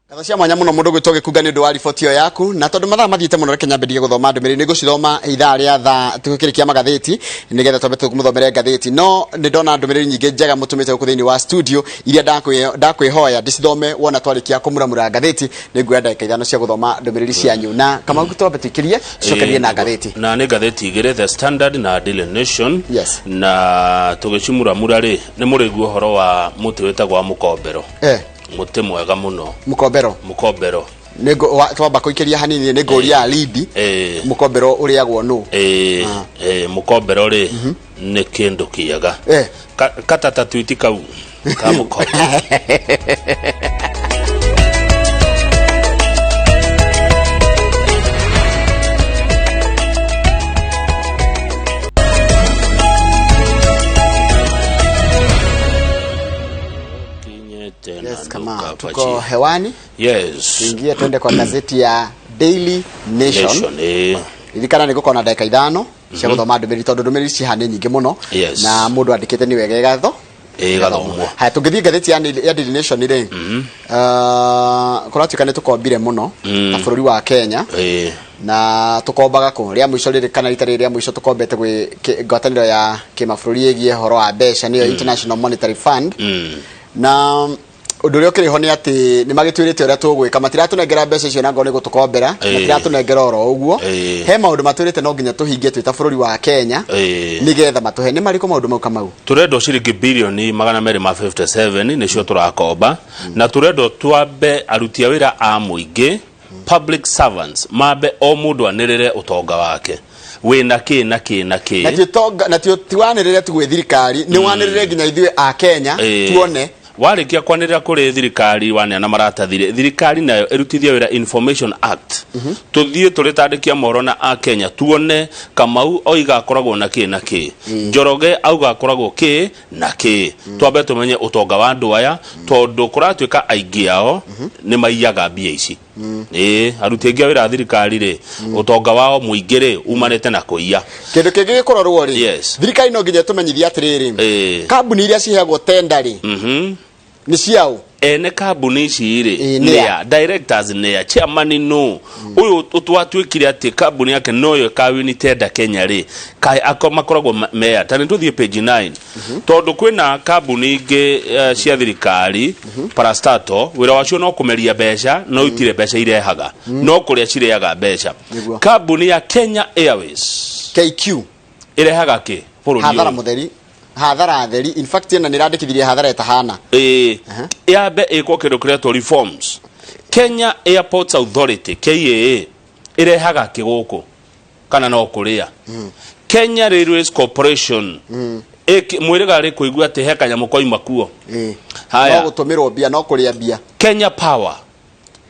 Ngatho cia mwanya mũno mũndũ gwĩtwo Gĩkunga nĩ ũndũ wa riboti ĩyo yaku, na tondũ mathaa mathiĩte mũno reke nyambĩrĩrie gũthoma ndũmĩrĩri. Nĩ ngũcithoma ithaa rĩa thaa tũkĩrĩkia magathĩti nĩgetha twambe tũmũthomere ngathĩti, no nĩ ndona ndũmĩrĩri nyingĩ njega mũtũmĩte gũkũ thĩinĩ wa studio iria ndakwĩhoya ndĩcithome wona twarĩkia kũmuramura ngathĩti. Nĩ nguoya ndagĩka 5 cia gũthoma ndũmĩrĩri cianyu, na Kamau twambe tũikĩrie tũcokerie na ngathĩti. Na nĩ ngathĩti igĩrĩ, The Standard na Daily Nation. Yes. Na tũgĩcimuramura rĩ, nĩ mũrĩguo ũhoro wa mũtĩ wĩtagwo wa mũkombero. Mũtĩ mwega mũno. Mũkombero. Mũkombero. Twamba kũikĩria hanini nĩ ngũria Lindi. Mũkombero ũrĩagwo nũ? Mũkombero rĩ, nĩ kĩndũ kĩega. Kata ta twiti kau ka mũkombero. Yes, kama tuko hewani. Yes. Tuingie twende kwa gazeti ya Daily Nation. Nation. Ririkana nĩ gũkorwo na ndagĩka 5 cia gũthoma ndũmĩrĩri tondũ ndũmĩrĩri cihaha nĩ nyingĩ mũno. Yes. Na mũndũ andĩkĩte nĩ wega ĩgatho. Ĩgathomwo. Haya, tũngĩthiĩ ngathĩti ya Daily Nation rĩ, kũratuĩka nĩ tũkombire mũno ta bũrũri wa Kenya. Na tũkombaga kũ rĩa mũico rĩrĩ kana rita rĩrĩ rĩa mũico tũkombete gwĩ ngwatanĩro ya kĩmabũrũri ĩgiĩ ũhoro wa mbeca, nĩyo International Monetary Fund. Na ũndũ ũrĩa ũkĩrĩ ho nĩ atĩ nĩ magĩtwĩrĩte ũrĩa tũgwĩka, matiratũnengera mbeca icio na ngoro nĩ gũtũkombera, matiratũnengera oro ũguo. He maũndũ matwĩrĩte no nginya tũhingie twĩ ta bũrũri wa Kenya nĩgetha matũhe. Nĩ marĩkũ maũndũ mau, Kamau? Tũrendwo ciringi birioni 257 nĩcio tũrakomba, na tũrendwo twambe aruti a wĩra a mũingĩ, public servants, mambe o mũndũ anĩrĩre ũtonga wake wĩna kĩ na kĩ na kĩ. Na ti ũtonga, na ti wanĩrĩre tu gwĩ thirikari, nĩ wanĩrĩre nginya ithuĩ a Kenya tuone. Warĩkia kwanĩrĩra kũrĩ thirikari, waneana maratathi rĩ, thirikari nayo ĩrutithie wĩra Information Act, tũthiĩ tũrĩtandĩkia mohoro na akenya tuone Kamau oiga akoragwo na kĩ na kĩ, Njoroge auga akoragwo kĩ na kĩ, twambe tũmenye ũtonga wa andũ aya, tondũ kũratuĩka aingĩ ao nĩ maiyaga mbia ici. Ĩĩ, aruti aingĩ a wĩra a thirikari rĩ, ũtonga wao mũingĩ rĩ umanĩte na kũiya. Kĩndũ kĩngĩ gĩkũrorwo rĩ, thirikari no nginya ĩtũmenyithie atĩrĩrĩ, kambuni iria ciheagwo tenda rĩ, nĩ ciaũ? Ene kambuni ici rĩ Ĩĩ, nĩ nĩa directors, nĩa chairman, nũ ũyũ twatuĩkire atĩ kambuni yake noyo ĩkawini tenda Kenya rĩ, kaĩ ako makoragwo mea ta nĩ tũthiĩ page 9, tondũ kwĩna kambuni ingĩ cia thirikari, parastato, wĩra wacio no kũmeria mbeca, no itirĩ mbeca irehaga, no kũrĩa cirĩaga mbeca. Kambuni ya Kenya Airways, KQ, ĩrehaga kĩ bũrũri Hathara ũyũ? Mũtheri, hathara theri. In fact, ĩno nĩ ĩrandĩkithirie hathara ĩtahana. Ĩĩ, yambe ĩkwo kĩndũ kĩretwo reforms. Kenya Airports Authority, KAA, ĩrehaga kĩ gũkũ kana no kũrĩa? Kenya Railways Corporation, mwĩrĩga rĩ kũigua atĩ he kanyamũ koima kuo? Haya. No gũtũmĩrwo mbia, no kũrĩa mbia. Kenya Power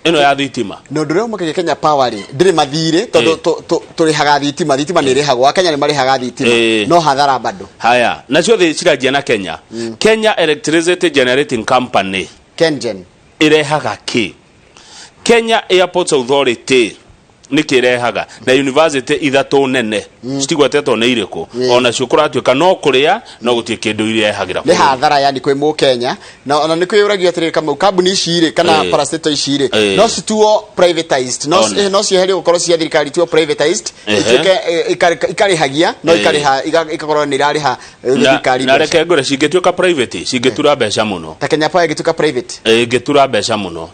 ĩno ya thitima. Na ũndũ ũrĩa ũmakagia, Kenya Power rĩ, ndĩrĩ mathirĩ, tondũ tũrĩhaga thitima, thitima nĩ ĩrĩhagwo, Akenya nĩ marĩhaga thitima, no hathara bado. Haya, nacio thĩ ciranjia na Kenya. Kenya Electricity Generating Company, KenGen, ĩrehaga kĩ? Kenya Airports Authority nĩkĩ ĩrehaga? Na university ithatũ nene citigwetetwo nĩ irĩkũ, onacio kũratuĩka no kũrĩa, no gũtirĩ kĩndũ irehagĩra Nĩ bũrũri. Hathara yani kwĩ mũkenya, na ona nĩ kwĩyũragio atĩrĩrĩ, Kamau, kambuni ici rĩ, kana parastatal ici rĩ, no cituo privatized, no One. no cieherio gũkorwo cia thirikari, ituo privatized, ituĩke ikarĩhagia, no ikarĩha ikakorwo nĩ irarĩha thirikari Na mbeca. Reke ngwĩre, cingĩtuĩka private cingĩtura mbeca mũno. Ta Kenya Power ĩgĩtuĩka private? Ĩngĩtura mbeca mũno.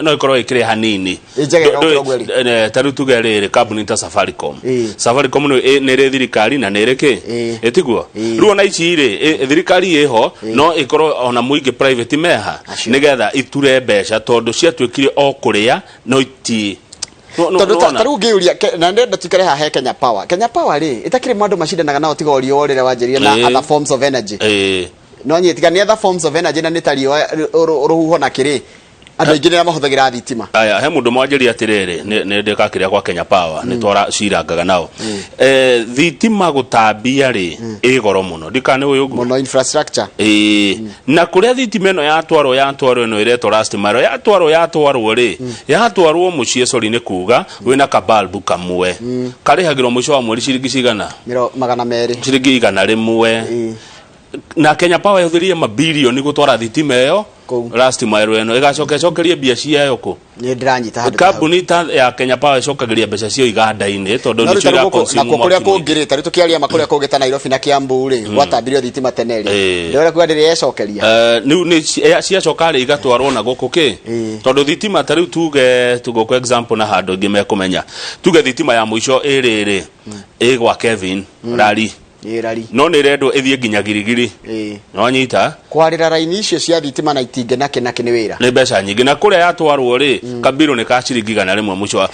No ĩkorwo ĩkĩrĩ hanini. Ĩ njegega gũkĩra ũguo ĩrĩ. Ta rĩu tuge rĩrĩ, kambuni ta Safaricom. Safaricom nĩ ĩrĩ thirikari na nĩ ĩrĩ kĩ, ĩtiguo? Rĩu ona ici rĩ, thirikari ĩho, no ĩkorwo ona mũingĩ private meha nĩgetha iture mbeca, tondũ ciatuĩkire o kũrĩa no iti Tondũ nĩwona? Ta rĩu ngĩũria na ndĩrenda tuikare haha he Kenya Power. Kenya Power rĩ, ĩtakĩrĩ andũ macindanaga nao tiga o riũa rĩrĩa wanjĩrire na other forms of energy? No nyie tiga nĩ other forms of energy, na nĩ ta riũa, rũhuho na kĩrĩ, andũ aingĩ nĩ mahũthagĩra thitima. Aya, he mũndũ mwanjĩria atĩrĩrĩ, nĩ ndĩkakĩrĩa kwa Kenya Power nĩ twara cirangaga nao. Thitima gũtambia rĩ, ĩ goro mũno, ndikana nĩ ũyũ ũguo Mũno, infrastructure. Ĩĩ, na kũrĩa thitima ĩno yatwarwo ĩno ĩretwo last mile, yatwarwo rĩ, yatwarwo mũciĩ, sorry, nĩ kuga wĩna kabalbu kamwe karĩhagĩrwo mũico wa mweri ciringi cigana? 200. Ciringi 100. Na Kenya Power ĩhũthĩrire mabilioni gũtwara thitima ĩyo last mile ĩno, ĩgacoka ĩcokerie mbia ciayo kũ? Nĩ ndĩranyita handũ ta hau. Kambuni ta ya Kenya Power ĩcokagĩria mbeca cio iganda-inĩ, tondũ No rĩu nĩcio ta rĩu gũkũ iraconsume nakuo kũrĩa mwaki mũingĩ. kũngĩ rĩ, ta rĩu tũkĩaria ma kũrĩa kũngĩ ta Nairobi na Kiambu rĩ, gwatambirio thitima tene rĩ, ndĩrona kuga ndĩrĩ yecokeria. Rĩu nĩ ciacoka rĩ, igatwarwo na gũkũ kĩ, tondũ thitima ta rĩu tuge tugũkũ example na handũ ingĩ mekũmenya, tuge thitima ya mũico ĩrĩ rĩ, ĩ gwa Kevin Rari. Ĩ, rari. No nĩ ĩrendwo ĩthiĩ nginya Girigiri. Nĩwanyita? Kwarĩra raini icio cia thitima na itingĩ nakĩ nakĩ nĩ wĩra. Nĩ mbeca nyingĩ, na kũrĩa yatwarwo rĩ, kabirũ nĩ ka ciringi 100 mũico wa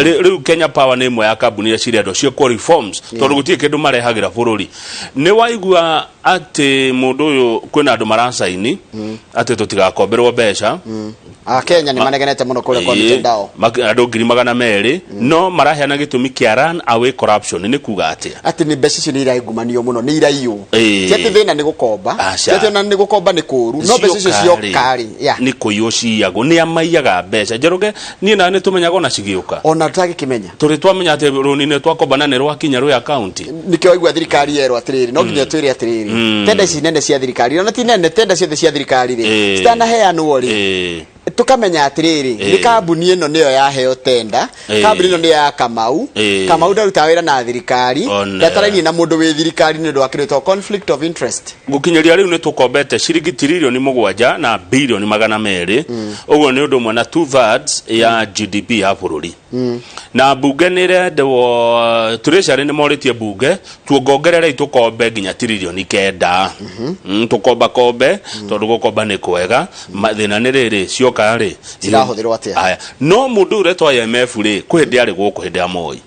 rĩu Kenya Power nĩ ĩmwe ya kambuni iria cirendwo ciĩkwo reforms, tondũ gũtirĩ kĩndũ marehagĩra bũrũri. Nĩ waigua atĩ mũndũ ũyũ, kwĩna andũ maracaini atĩ tũtigakomberwo mbeca? Akenya nĩ manegenete mũno kũrĩa kwa mitandao. Andũ 200,000 no maraheana gĩtũmi kĩa run away corruption. Nĩ kuga atĩa? Atĩ nĩ mbeca icio nĩ iraingumanio mũno, nĩ iraiywo. Ti atĩ thĩna nĩ gũkomba. Aca. Ti atĩ ona nĩ gũkomba nĩ kũũru, no mbeca icio cioka rĩ, yeah. Nĩ kũiywo ciyagwo, nĩ amaiyaga mbeca. Njoroge, niĩ nawe nĩ tũmenyaga ona cigĩũka. Ona tũtagĩkĩmenya. Tũrĩ twamenya atĩ rũni nĩ twakomba na nĩ rwakinya rwĩ akaunti? Nĩkĩo waigua thirikari yerwo atĩrĩrĩ, no nginya twĩre atĩrĩrĩ, tenda ici nene cia thirikari, ona ti nene, tenda ciothe cia thirikari rĩ, citanaheanwo rĩ, Tukamenya atiriri, ni kambuni ĩno nĩyo yaheo tenda, kambuni ĩno nĩyo ya Kamau. Kamau ndarutaga wĩra na thirikari, ndatarainie na mũndũ wĩ thirikari nĩ ũndũ wa kĩndũ gĩtagwo conflict of interest. Gukinyeria riu ni tukombete ciringi 7 tiririoni na 200 bilioni, uguo ni undu umwe na 2/3 ya GDP ya bururi. Na bunge nĩ ĩrendwo, treasury nĩ morĩtie bunge tuongongererei tũkombe nginya 9 tiririoni. Tũkomba kombe tondũ gũkomba nĩ kwega. Thĩna nĩ rĩrĩ, cioka rĩ, Cirahũthĩrwo atĩa? Aya, no mũndũ ũretwo IMF rĩ, kwĩ hĩndĩ arĩ gũkũ hĩndĩ ya Moi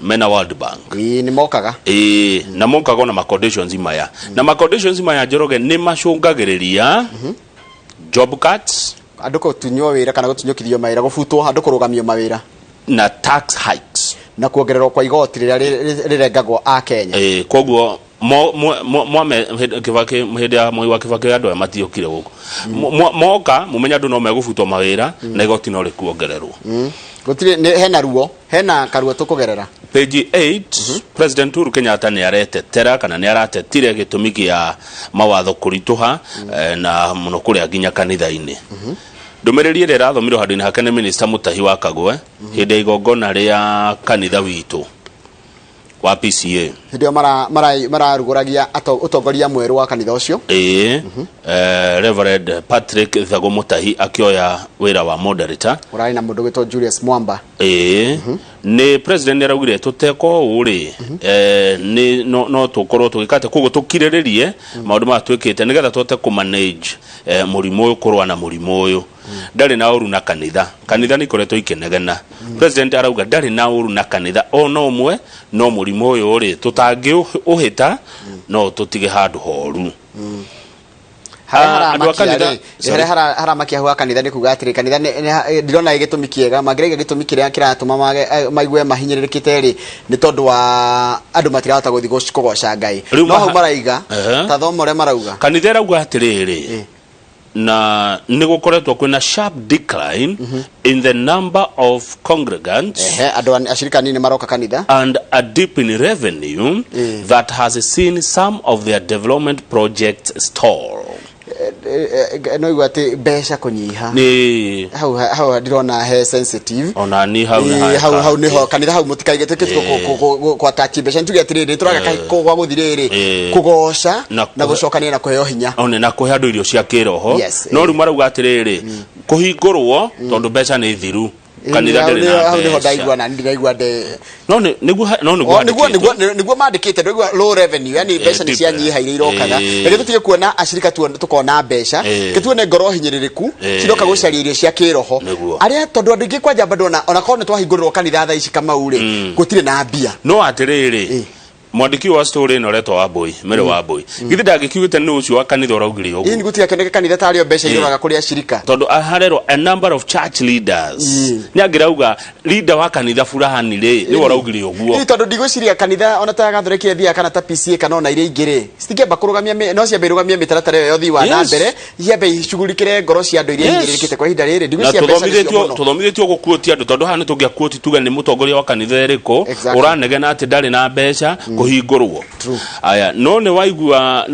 mena World Bank. Ĩĩ, nĩ mokaga. Ĩĩ, na mokaga ona ma conditions maya, na ma conditions maya, Njoroge, nĩ macũngagĩrĩria job cuts, andũ gũtunywo wĩra kana gũtunyũkithio mawĩra, gũbutwo, andũ kũrũgamio mawĩra, na tax hikes, na kuongererwo kwa igoti rĩrĩa rĩrengagwo a Kenya. Ĩĩ, koguo mwame Kibaki, hĩndĩ ya Moi wa Kibaki, andũ aya matiokire gũkũ. Moka mũmenye andũ no megũbutwo mawĩra na igoti no rĩkuongererwo. Gũtirĩ hena ruo, hena karuo tũkũgerera. Page 8, President Uhuru Kenyatta nĩ aretetera kana nĩ aratetire gĩtũmi kĩa mawatho kũritũha, na mũno kũrĩa nginya kanitha-inĩ. Ndũmĩrĩri ĩrĩa ĩrathomirwo handũ-inĩ hake nĩ Minister Mutahi wa Kagwe hĩndĩ ya igongona rĩa kanitha witũ wa PCA. Hĩndĩ ĩyo mararugũragia ũtongoria mwerũ wa kanitha ũcio. Ĩĩ, Reverend Patrick Thago Mutahi akĩoya wĩra wa moderator. Ũrarĩ na mũndũ gwĩtwo Julius Mwamba. Ĩĩ, nĩ president nĩ araugire tũteko ũũ rĩ, nĩ no tũkorwo tũgĩkate, koguo tũkirĩrĩrie maũndũ maya twĩkĩte nĩgetha tũhote kũmanage mũrimũ ũyũ, kũrũa na mũrimũ ũyũ. Ndarĩ na ũru na kanitha, kanitha nĩ ikoretwo ikĩnegena. President arauga ndarĩ na ũru na kanitha ona ũmwe, no mũrimũ ũyũ rĩ, tũtangĩũhĩta no tũtige handũ horu. Harĩa Ah, andũ a haramakia kanitha rĩ, harĩa haramakia hau ha kanitha nĩ kuga atĩrĩ, kanitha ndirona gĩtũmi kĩega mangĩraiga. Gĩtũmi kĩrĩa kĩratũma maigue mahinyĩrĩrĩkĩte rĩ, nĩ tondũ wa andũ matirahota gũthiĩ kũgoca Ngai. Rĩu No hau maraiga, ta thoma ũrĩa marauga. Kanitha ĩrauga atĩrĩrĩ, na nĩ gũkoretwo kwĩna sharp decline in the number of congregants Ehe, andũ acirika nini maroka kanitha, and a dip in revenue that has seen some of their development projects stall. No igua atĩ mbeca kũnyiha Nĩ hau ndirona he sensitive. Ona ni hau nĩ Ĩĩ, hau niho kanitha hau mũtikaige twĩkĩte kwatachi mbeca, nituge atĩrĩrĩ, tũraga kahiko gwa gũthi rĩrĩ kũgoca Na na gũcokania na kũheo hinya. One na kũhe andũ irio cia kĩroho. No rĩu marauga atĩrĩrĩ, kũhingũrwo tondũ mbeca nĩ thiru, kanitha Hau ndĩrĩ na hau niho mbeca. Ndaigua na ndiraigua nde No nĩguo, no nĩguo O, nĩguo handĩkĩtwo. Nĩguo mandĩkĩte, ndĩraigua low revenue, yani mbeca nĩ deep. cianyiha iria irokaga. Reke tũtige kuona acirika tukona mbeca, reke tuone ngoro hinyĩrĩrĩku ciroka gũcaria irio cia kĩroho. Arĩa tondũ andũ aingĩ kwanja bado ona korwo nĩ twahingũrĩrwo kanitha thaa ici, Kamau rĩ, gũtirĩ na mbia. No atĩrĩrĩ, mwandĩki wa story ĩno ũretwo Wambui Mary Wambui, githĩ ndangĩkiugĩte nĩ ũcio wa kanitha ũraugire Ĩĩ, ũguo? nĩ gũtiga kĩoneke kanitha tarĩo mbeca iroraga kũrĩ acirika. Tondũ harerwo a number of church leaders, nĩ angĩrauga leader wa kanitha fulani rĩ, nĩwe ũraugire ũguo. Ĩĩ, tondũ ndigwĩciria kanitha ona ta Gathoreki ĩthiaga kana ta PCA kana ona iria ingĩ rĩ, citingĩamba kũrũgamia no ciambe irũgamie mĩtaratara ĩyo ya ũthii wa na mbere, ciambe icugurikĩre ngoro cia andũ iria hinyĩrĩrĩkĩte kwa ihinda rĩrĩ. Na Ndigwĩciria mbeca nĩcio mũno. Tũthomithĩtio gũkuotia andũ, tondũ haha nĩ tũngĩakuoti tuge nĩ mũtongoria wa kanitha ĩrĩkũ ũranegena atĩ ndarĩ na mbeca kũhingũrwo. Aya, no nĩ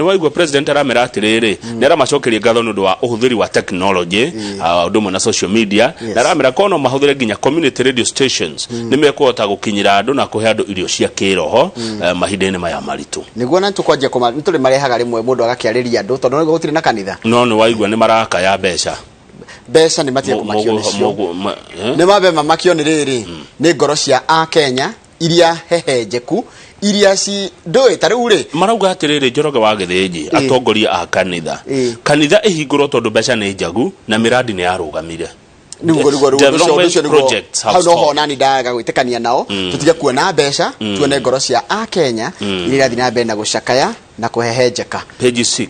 waigua president aramera atĩrĩrĩ, nĩ aramacokeria ngatho nĩ ũndũ wa ũhũthĩri wa technology, ũndũ ũmwe na social media, na aramera korwo no mahũthĩre nginya community radio stations, nĩ mekũhota gũkinyĩra andũ na kũhe andũ irio cia kĩroho mahinda-inĩ maya maritũ. Nĩguo, na tũkwanjia nĩ tũrĩ marehaga rĩmwe mũndũ agakĩarĩria andũ tondũ nĩguo gũtirĩ na kanitha. No nĩ waigua nĩ marakaya mbeca. Mbeca nĩ matige kũmakio nĩcio. Nĩ mambe mamakio nĩ rĩrĩ, nĩ ngoro cia a Kenya iria hehenjeku, iria ci ndũĩ ta rĩu rĩ. Marauga atĩrĩrĩ, Njoroge wa Gĩthĩnji, atongoria a kanitha, kanitha ĩhingũrwo tondũ mbeca nĩ njagu na mĩrandi nĩ yarũgamire. Nĩguo rĩu ũndũ ũcio Development ũcio nĩguo projects have hau noho stopped. onani ndaga gwĩtĩkania nao. Tũtige kuona mbeca, tuone ngoro cia a Kenya iria irathiĩ na mbere na gũcakaya na kũhehenjeka. Page 6.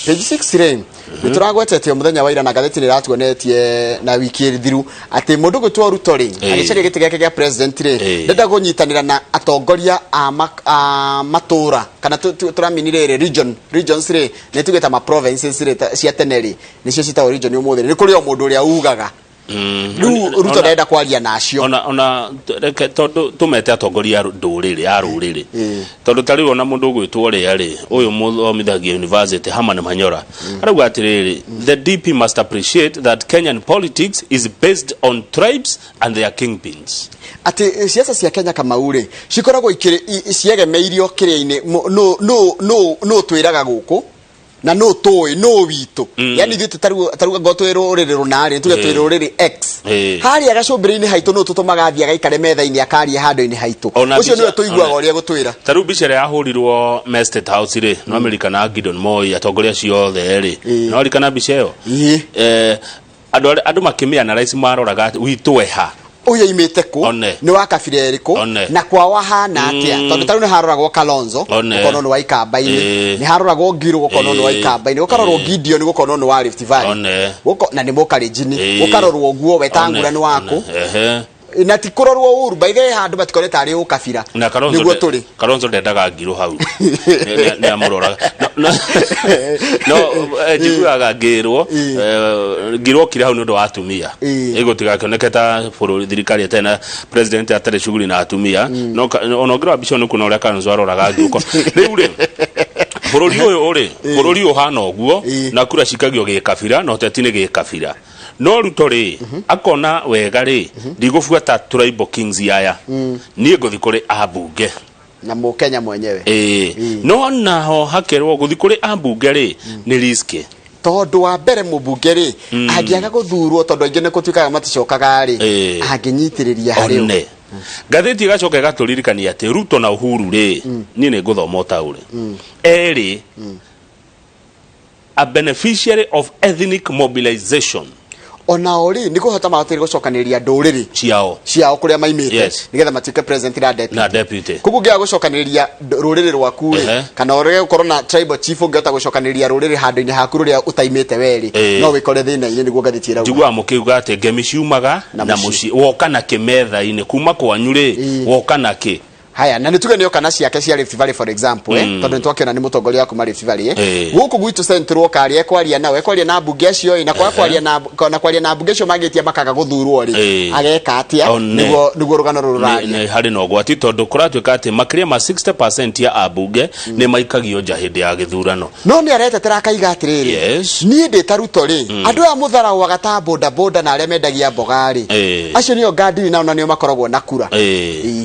Page 6 rĩ, nĩ tũragwetete mũthenya wa ira na ngathĩti nĩ ĩratuonetie na wiki thiru atĩ mũndũ gwĩtwo Ruto rĩ, agĩcaria gĩtĩ gĩake gĩa president rĩ, ndenda kũnyitanĩra na atongoria a matũra kana tũramini rĩrĩ regions rĩ, nĩ tugĩta ma provinces rĩ, cia tene rĩ, nĩcio ciĩtagwo region ũmũthĩ. Nĩ kũrĩ o mũndũ ũrĩa ugaga. Rĩu Ruto ndarenda kwaria na acio. Ona reke tondũ tũmete atongoria a ndũrĩrĩ, a rũrĩrĩ, tondũ ta rĩu ona mũndũ ũgwĩtwo ũrĩa rĩ, ũyũ mũthomithagia university, Herman Manyora, arauga atĩrĩrĩ, "The DP must appreciate that Kenyan politics is based on tribes and their kingpins." Atĩ ciaca cia Kenya, Kamau rĩ, cikoragwo ciegemeirio kĩrĩa-inĩ, nũ twĩraga gũkũ na nũ tũĩ nũ witũ. Yani ithuĩ taruga ngo twĩ rũrĩrĩ rũna rĩ, tuge twĩ rũrĩrĩ X, harĩa gacũmbĩrĩ-inĩ haitũ, nũ tũtũmaga athiĩ agaikare metha-inĩ akarie handũ-inĩ haitũ? Ona ũcio nĩwe tũiguaga ũrĩa gũtwĩra. Ta rĩu mbica ĩrĩa yahũrirwo me State House rĩ, no Amerika Gideon Moi, atongoria acio othe rĩ, no ririkana mbica ĩyo? Andũ makĩmĩanalyze maroraga atĩ witũ eha. Ũyũ oimĩte kũ? One. Nĩ wa kabira ĩrĩkũ? One. Na kwao ahana atĩa? Tondũ tarĩu nĩ haroragwo Kalonzo, One. gũkonwo nĩ wa Ikamba-inĩ, nĩ haroragwo Ngiru, gũkonwo nĩ wa Ikamba-inĩ, gũkarorwo Gideon, gũkonwo nĩ wa Rift Valley. One. Na nĩ Mũkalenjini. Gũkarorwo guo Wetangula nĩ wakũ. Na ti kũrorwo ũru, by the way, handũ matikone tarĩ ũkabira. Na Kalonzo nĩguo tũrĩ. Kalonzo ndendaga Ngiru hau. Nĩ amũroraga. No njiguaga ngĩrwo Ngiru okire hau nĩ ũndũ wa atumia, ĩgũtigakĩoneke ta bũrũri thirikari ĩtarĩ na president, atarĩ shughuli na atumia. No ona ũngĩrora mbica ĩyo nĩ kuona ũrĩa Kalonzo aroraga Ngiru. Rĩu rĩ, bũrũri ũyũ rĩ, bũrũri ũhana ũguo na kura cikagio gĩkabira na ũteti nĩ gĩkabira. No Ruto rĩ, akona wega rĩ, ndigũbuata tribal kings aya, niĩ ngũthi kũrĩ ambunge na mũkenya mwenyewe. Ĩĩ, no naho hakerwo gũthi kũrĩ ambunge rĩ nĩ risky. Tondũ wa mbere mũmbunge rĩ, angĩaga gũthurwo, tondũ aingĩ nĩ gũtuĩkaga maticokaga rĩ, angĩnyitĩrĩria harĩ ũ? One ngathĩti ĩgacoka ĩgatũririkania atĩ Ruto na Uhuru rĩ, niĩ nĩ ngũthoma ũtaũrĩ erĩ a beneficiary of ethnic mobilization. Onao rĩ, nĩ kũhota mahotire gũcokanĩrĩria ndũrĩrĩ ciao ciao kũrĩa maimĩte, nĩgetha matuĩke president na deputy. Na deputy. Koguo ũngĩaga gũcokanĩrĩria rũrĩrĩ rwaku rĩ, kana ũrege gũkorwo na tribal chief ũngĩhota gũcokanĩrĩria rũrĩrĩ handũ-inĩ haku rũrĩa ũtaimĩte we rĩ, no wĩkore thĩna-inĩ, nĩguo ngathĩti ĩrauga. Njiguaga mũkiuga atĩ ngemi ciumaga na na mũciĩ. Mũciĩ woka na kĩ metha-inĩ kuma kwanyu rĩ, woka na kĩ? Haya, na nĩ tuge nĩ oka na ciake cia Rift Valley, for example, tondũ nĩ twakĩona nĩ mũtongoria wa kuma Rift Valley, gũkũ gwitũ Central oka ekwaria nao, ekwaria na mbunge acio ĩ, na kwaga kwaria na mbunge acio mangĩtia makaga gũthurwo rĩ, ageka atĩa? One. Nĩguo rũgano rũrũ rũraria. Nĩ harĩ na ũgwati tondũ kũratuĩka atĩ makĩria ma 60% ya ambunge nĩ maikagio nja hĩndĩ ya gĩthurano. No nĩ aretetera akaiga atĩrĩrĩ, niĩ ndĩ ta Ruto rĩ, andũ aya mũtharaũaga ta boda boda na arĩa mendagia mboga rĩ, acio nĩo ngandiri nao na nĩo makoragwo na kura.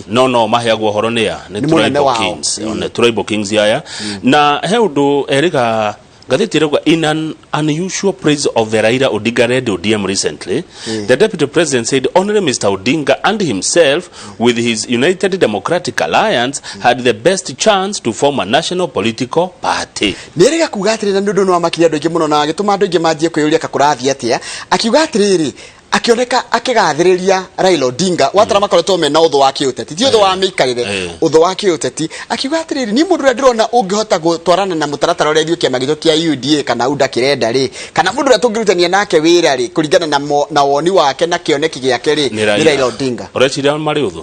No maheagwo ũhoro nĩ a nĩ Nĩ mũnene tribal wao. kings. One tribal kings aya na he ũndũ erĩga ngathĩti ĩrauga, "In an unusual praise of the Raila Odinga led ODM recently, the deputy president said only Mr. Odinga and himself with his United Democratic Alliance had the best chance to form a national political party." Nĩ erĩga kuga atĩrĩ, na nĩ ũndũ nĩ wamakirie andũ aingĩ mũno na agĩtũma andũ aingĩ manjie kwĩyũria kakũrathiĩ atĩa. Akiuga atĩrĩrĩ, akĩoneka akĩgathĩrĩria Raila Odinga watara makoretwo mena ũthũ wa kĩũteti, ti ũthũ wa mĩikarĩre, ũthũ wa kĩũteti. Akiuga atĩrĩrĩ, niĩ mũndũ ũrĩa ndĩrona ũngĩhota gũtwarana na mũtaratara ũrĩa ithuĩ kĩama gitũ kĩa UDA kana UDA kĩrenda rĩ, kana mũndũ ũrĩa tũngĩrutania nake wĩra rĩ, kũringana na woni wake na kĩoneki gĩake rĩ, nĩ Raila Odinga. Ũreciria marĩ ũthũ?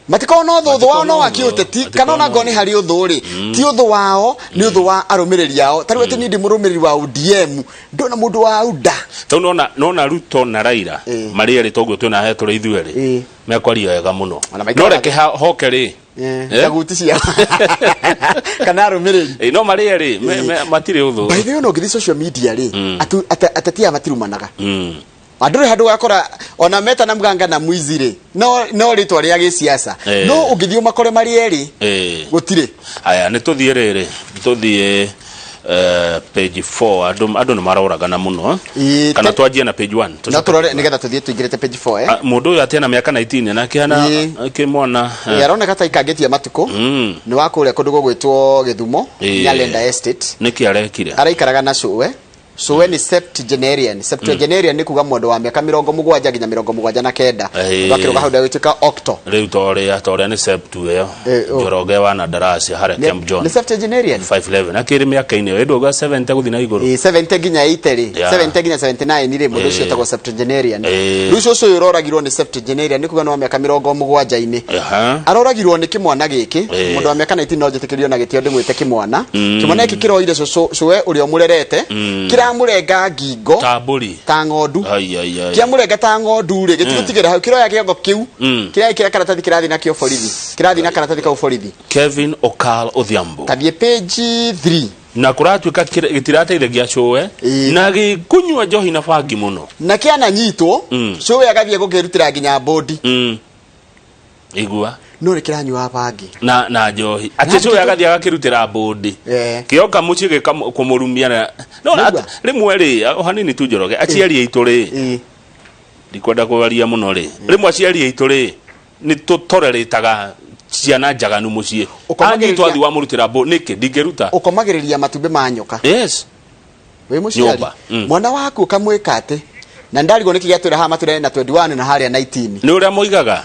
Matikorwo na ũthũ, ũthũ wao no wa kĩũteti, kana ona ngorwo nĩ harĩ ũthũ rĩ, ti ũthũ wao, nĩ ũthũ wa arũmĩrĩri ao. Ta rĩu atĩ niĩ ndĩ mũrũmĩrĩri wa ODM, ndona mũndũ wa UDA. Tondũ nona Ruto na Raila marĩ erĩ toguo twĩna he tũrĩ ithuĩ erĩ mekwaria wega mũno, no reke hoke rĩ. Kaguti ciao kana arũmĩrĩri. No marĩ erĩ matirĩ ũthũ. By the way, ona ũngĩthiĩ social media rĩ, ateti aya matirumanaga. Andũ rĩ, handũ gakora ona meta na mganga na mwizi rĩ, no rĩtwa rĩa gĩsiasa. No ũngĩthiĩ ũmakore marĩ erĩ, gũtirĩ. Aya, nĩ tũthiĩ rĩrĩ, tũthiĩ page 4. Andũ nĩ maroragana mũno. Kana twanjie na page 1? No tũrore nĩgetha tũthiĩ tũingĩrĩte page 4. Mũndũ ũyũ atĩ ena mĩaka 19 na akĩhana kĩmwana. Aroneka ta ikangĩtie matukũ. Nĩ wa kũrĩa kũndũ gũgwĩtwo Gĩthumo, Nyalenda Estate. Nĩkĩ arekire? Araikaraga na cũwe. Cũwe nĩ septuagenarian. Septuagenarian nĩ kuga mũndũ wa mĩaka 70 nginya 79. Mũndũ akĩrũga hau ndagĩtuĩka octo. Rĩu torĩa nĩ septu ĩyo. Oh. Njoroge wa Nadarasi harĩa Camp John. Nĩ septuagenarian. 5'11 akĩrĩ mĩaka-inĩ ĩyo ĩndũ 70 gũthiĩ na igũrũ. 70 nginya 80 rĩ, 70 nginya 79 rĩ, mũndũ ũcio etagwo septuagenarian. Rĩu cũcũ ũyũ ũroragirwo nĩ septuagenarian, nĩ kuga nĩ wa mĩaka 70-inĩ. Aroragirwo nĩ kĩmwana gĩkĩ. Mũndũ wa mĩaka 19, no njĩtĩkĩrio na gĩtĩo ndĩmwĩte kĩmwana. Kĩmwana gĩkĩ kĩroire cũcũ, cũwe ũrĩa ũmũrerete. Kĩamũrenga ngingo Ta mbũri. ta ng'ondu. Ai, ai, ai. Kĩamũrenga ta ng'ondu rĩ, gĩtigũtigĩra hau, kĩroya kĩongo kĩu kĩrĩa kĩra karatathi kĩrathiĩ nakĩo borithi, kĩrathiĩ na karatathi kau borithi. Kevin Okal Odhiambo. Tathiĩ page 3. Na kũratuĩka gĩtirateithagia cũwe na gĩkũnyua njohi na bangi mũno. Na kĩananyitwo cũwe agathiĩ gũkĩrutĩra nginya bũndi. Igua. No nĩ kĩranyua bangi na njohi atĩ cũwe agathiĩ agakĩrutĩra bũndi. Kĩoka mũciĩ gĩka kũmũrumia na no Nĩgua. Rĩmwe rĩ, o hanini tu Njoroge, aciari aitũ rĩ, ndikwenda kwaria mũno rĩ, rĩmwe aciari aitũ rĩ, nĩ tũtorerĩtaga ciana njaganu mũciĩ. Ũkomagĩrĩria- Anyitwo athi wamũrutĩra mbũ nĩkĩ ndingĩruta. Ũkomagĩrĩria matumbĩ ma nyoka. Yes. Wĩ mũciari. Nyũmba. Mwana waku ũkamwĩka atĩ na ndarigwo nĩkĩ gĩatwĩra haha matũrene na 21 na harĩa 19. Nĩ ũrĩa moigaga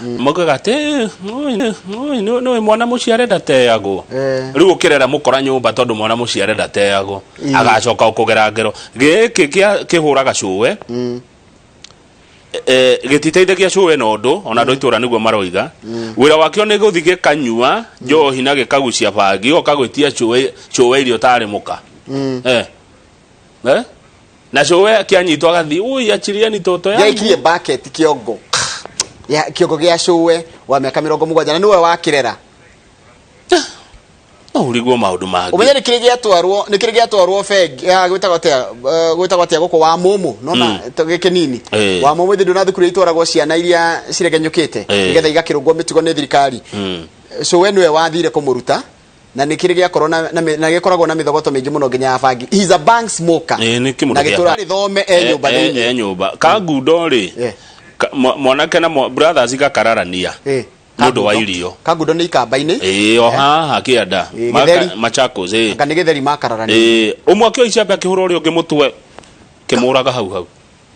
atĩ "Eh, oi, oi, nĩ mwana mũciare ndateagwo." Rĩu ũkĩrera mũkora nyũmba tondũ mwana mũciare ndateagwo, agacoka ũkũgera ngero gĩkĩ kĩhũraga cũwe. Gĩtiteithagia cũwe na ũndũ ona andũ a itũũra nĩguo maroiga. Wĩra wakĩo nĩ gũthiĩ gĩkanyua njohi na gĩkagucia bangi, gĩgoka gwĩtia cũwe cũwe irio tarĩ mũka. Eh? Na cũwe akĩanyitwo agathiĩ, "Ui, achirieni toto yangu." Gĩaikirie bucket kĩongo ya kĩongo gĩa cũwe wa mĩaka 70 na nĩwe wakĩrera. No ũrigwo maũndũ mangĩ. Ũmenye nĩ kĩrĩ gĩatwarwo, nĩ kĩrĩ gĩatwarwo bengi ya gwĩtagwo atĩa, gwĩtagwo atĩa gũkũ wa mũmũ nona gĩkĩ nini wa mũmũ ithĩ ndũna thukuru itwaragwo ciana iria ciregenyũkĩte nĩgetha igakĩrũngwo mĩtugo nĩ thirikari. Cũwe nĩwe wathire kũmũruta na nĩ kĩrĩ gĩakorwo na gĩkoragwo na mĩthogoto mĩingĩ mũno nginya ya bangi. He is a bank smoker. Ĩĩ, nĩ kĩmũndũ na kĩa gĩtũra rĩthome e nyũmba thĩinĩ. E nyũmba kangundo rĩ, mwanake na brothers igakararania nĩ ũndũ wa irio. Kangundo nĩ ikamba-inĩ. Ĩĩ, o haha kĩanda. Gĩtheri. Machakos, ĩĩ. Anga nĩ gĩtheri makararania. Ĩĩ, ũmwe akĩoya icembe akĩhũra ũrĩa ũngĩ mũtwe, kĩmũraga hau hau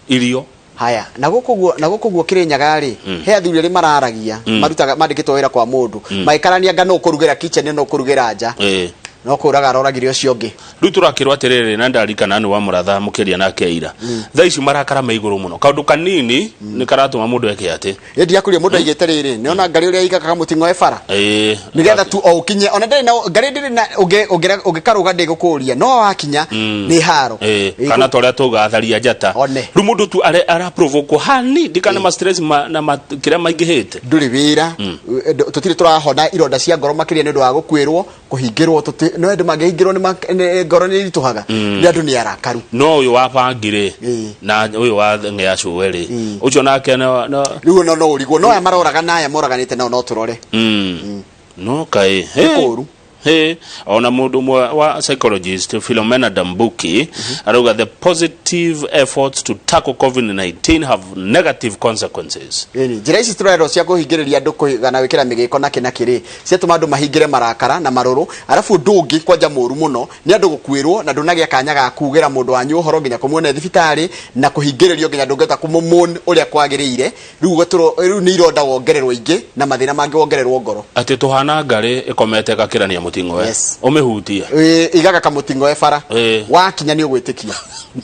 irio. Haya, na gũkũ guo, na gũkũ guo Kĩrĩnyaga rĩ, he athuri erĩ mararagia, marutaga mandĩkĩtwo wĩra kwa mũndũ, magĩkarania anga nũ ũkũrugĩra kitchen nũ ũkũrugĩra nja. No kũraga aroragire ũcio ũngĩ. Rĩu tũrakĩrwo atĩrĩrĩ, na ndarikana nĩ wa mũratha mũkĩria nake ira thaa ici marakara me igũrũ mũno, kaũndũ kanini nĩ karatũma mũndũ eke atĩ. Ĩ ndiakũria mũndũ aigĩte rĩrĩ, nĩona ngarĩ ũrĩa aigaga kamũting'oe bara nĩgetha tu o ũkinye ona ndĩrĩ na ngarĩ ndĩrĩ na ũngĩkarũga ndĩgũkũria no wakinya nĩ haro. Kana ta ũrĩa tugaga tharia njata. One. Rĩu mũndũ tu araprovokwo hani ndikana ma stress na kĩrĩa maingĩhĩte. Ndũrĩ wĩra, tũtirĩ tũrahona ironda cia ngoro makĩria nĩ ũndũ wa gũkuĩrwo, kũhingĩrwo, no andũ mangĩhingĩrwo nĩ ngoro nĩ iritũhaga, nĩ andũ nĩ arakaru. No ũyũ wa bangi rĩ, na ũyũ wa ng'ea cũwe rĩ, ũcio nake no Rĩu no ũrigwo no aya maroraga na aya moraganĩte nao no tũrore. No kaĩ Nĩ kũũru. Hey, ona mũndũ ũmwe wa psychologist Philomena Dambuki arauga the positive efforts to tackle COVID-19 have negative consequences. Ĩni, njĩra ici tũrerwo cia kũhingĩrĩria andũ kũigana gwĩkĩra mĩgĩko na kĩ na kĩ rĩ, ciatũma andũ mahingĩre marakara na marũrũ, arabu ũndũ ũngĩ kwanja mũru mũno nĩ andũ gũkuĩrwo na ndũnagĩa kanya ga kugĩra mũndũ wanyu ũhoro nginya kũmuona thibitarĩ na kũhingĩrĩrio nginya ndũngĩhota kũmũmon ũrĩa kwagĩrĩire. Rĩu ũgatũrwo, rĩu nĩ ironda wongererwo ingĩ na mathĩna mangĩ wongererwo ngoro. Atĩ tũhana ngarĩ ĩkomete ĩgakĩrania mũting'oe. Yes. Ũmĩhutie. Ĩ, igaga kamũting'oe bara. Wakinya nĩ ũgwĩtĩkia